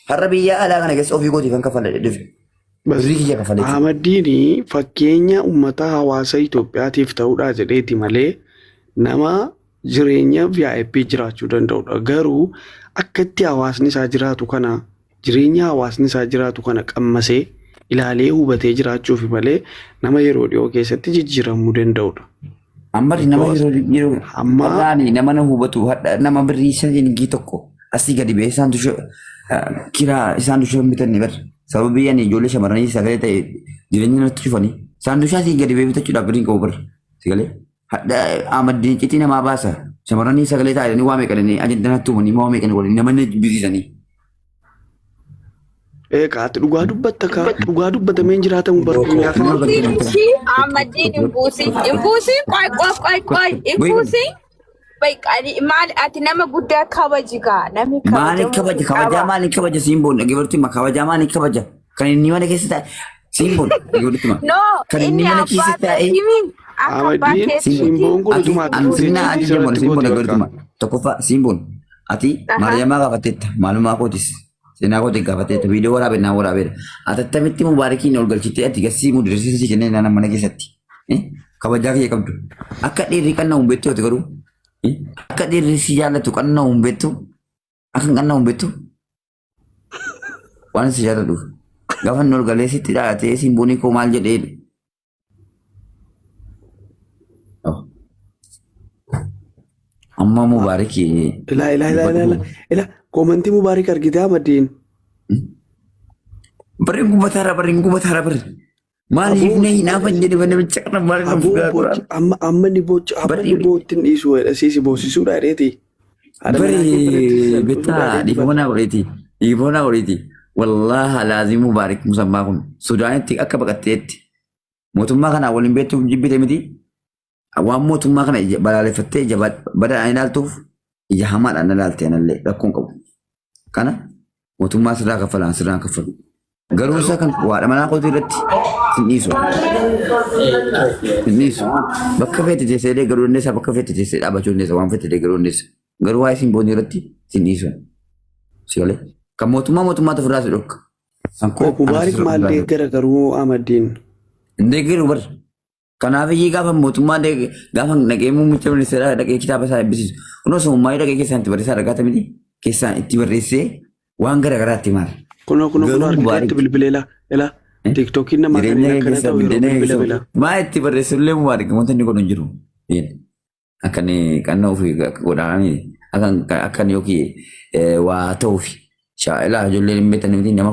Har'a biyya alaa kana keessa ofii kootiif kan kaffaladhe dhufe. Birrii kiyya kaffalee. Ahmaddiin fakkeenya uummata hawaasa Itoophiyaatiif ta'uudha jedheeti malee nama jireenya VIP jiraachuu danda'udha. Garuu akka itti hawaasni isaa jiraatu kana, jireenya hawaasni isaa jiraatu kana qammasee ilaalee hubatee jiraachuufi malee nama yeroo dhiyoo keessatti jijjiiramuu danda'udha. Amma nama yeroo yeroo Amma har'aani nama na hubatu hadha nama birrii shilingii tokko asii gadi ba'ee isaan tushee kiraa isaan tushee hin bitanne bar sababii ani ijoollee shamarranii sagalee ta'e jireenya natti cufanii isaan tushee asii gadi ba'ee bitachuudhaaf birrii hin qabu bar sagalee hadha amaddiin citii namaa baasa shamarranii sagalee ta'anii waa meeqanii ajandaa natti uumanii waa meeqanii waliin nama na jibbisiisanii. Eeqaati dhugaa dubbatta kaa, dhugaa dubbatamee hin jiraatamu bara addunyaa kana. Buusin Ahmadiin hin buusin hin buusin, qoy qoy qoy qoy, hin buusin. Maal ati nama guddaa kabaji gaa, namni Maaliif kabajamuu kabaja? Kabajaa qaba. maaliif kabaja siin boon dhaggeeffattu hima. Kabajaa maaliif kabaja? Kan inni mana keessa taa'e siin boon dhaggeeffattu hima. No, Kan inni inni mana keessa abbaa taa'e himi. Akka abbaa Ahmadiin keetiitti. simboon kun Ati utuma ati an fuutee sirna icciitii ati jemmoon sirratti simboon gooti bakka. dhaggeeffatuma. Tokkoffaa simboon ati Maariyamaa gaafatteetta maalumaa kootis seenaa kootiin gaafatteetta viidiyoo waraabee naa waraabeedha. Ati attamitti mubaarakiin ol galchitee ati gassii mudirsiisa si kennee naan mana keessatti. Kabajaa kiyya qabdu. Akka dhiirri qanna'u hin beektu ati garuu. Akka dhiirri si jaallatu qanna'u hin beektu. Akka hin qanna'u hin beektu. Waan si jaalladhuuf. Gaafa inni ol galee sitti dhalatee simboonii koo maal jedhee Amma Mubaarik Ilaa ilaa ilaa ilaa ilaa ilaa koomantii Mubaarik argitee Ahmadiin. Barri gubataara barri gubataara barri. Maaliif Aboo na hinaafan jedhe namicha kana maaliif na aboo fugaa bochi godhaa? amma amma ni bochi amma Barri ni boottin dhiisuu jedha siisi boosisuudha jedheeti. Haadha manaa kee biratti si barri salphisuudha bitaa jedheeti dhiifama bara. naa godheeti dhiifama naa godheeti. Wallaahi laazim Mubaarik musammaa kun Sudaanitti akka baqatteetti mootummaa kanaa waliin beektuuf jibbite miti. Waan mootummaa kana ija balaaleffattee ija badaan ilaaltuuf ija hamaadhaan ilaalte anallee rakkoon qabu. Kana mootummaa sirraa kaffalaan sirraan kaffalu. Garuu isa kan waadha manaa kootii irratti hin dhiisu. Hin dhiisu. Bakka feete teessee deeggaruu dandeessa, bakka feete teessee dhaabbachuu dandeessa, waan feete deeggaruu dandeessa. Garuu waa'ee siin boonii irratti hin dhiisu. Si galee? Kan mootummaa mootummaatu ofirraa si dhorka. Kan koo anatu Mubaarik si maal dhorka. deeggara garuu Ahmadiin. Hin deeggaru bar. Kanaaf iyyii gaafa mootummaa gaafa dhaqee muummicha ministeeraa dhaqee kitaaba isaa eebbisiisu. Kunoo sumummaa dhaqee keessaan itti barreessaa argata miti. Keessaan itti barreessee waan gara garaatti maal. Kunoo kunoo kunoo Garuu argitee Mubaarik itti bilbilee ilaa ilaa tiiktookiin namaa kan jireenya inni kee akkana keessa ta'u yeroo biddeena kee bilbila keessa bila. maa itti barreessullee Mubaarik wanta inni godhu hin jiru. Akka inni qannoo ofii godhaanii akka inni yookiin waa ta'uufi. Shaa'ilaa ijoolleen hin beektan miti nama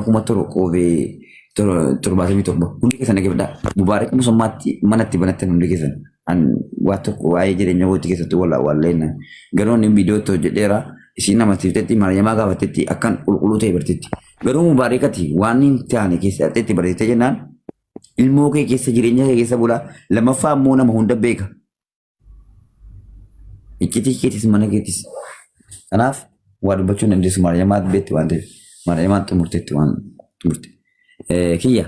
1077 hundi keessan dhaggeeffadhaa. Mubaarak musummaatti manatti banattan hundi keessan. An waa tokko waa'ee jireenya kootii keessatti wala walleen garuu inni viidiyoo itti hojjedheera isiin amansiiftetti Maariyamaa gaafattetti akkan qulqulluu ta'e bartetti. Garuu Mubaarakati waan hin taane keessa itti barreessite jennaan ilmoo kee keessa jireenya kee keessa bulaa lammaffaa immoo nama hunda beeka. Iccitii keetis mana keetis. Kanaaf waa dubbachuu hin dandeessu Maariyamaa beekti waan ta'eef. Maariyamaa xumurteetti waan xumurte. Kiyya.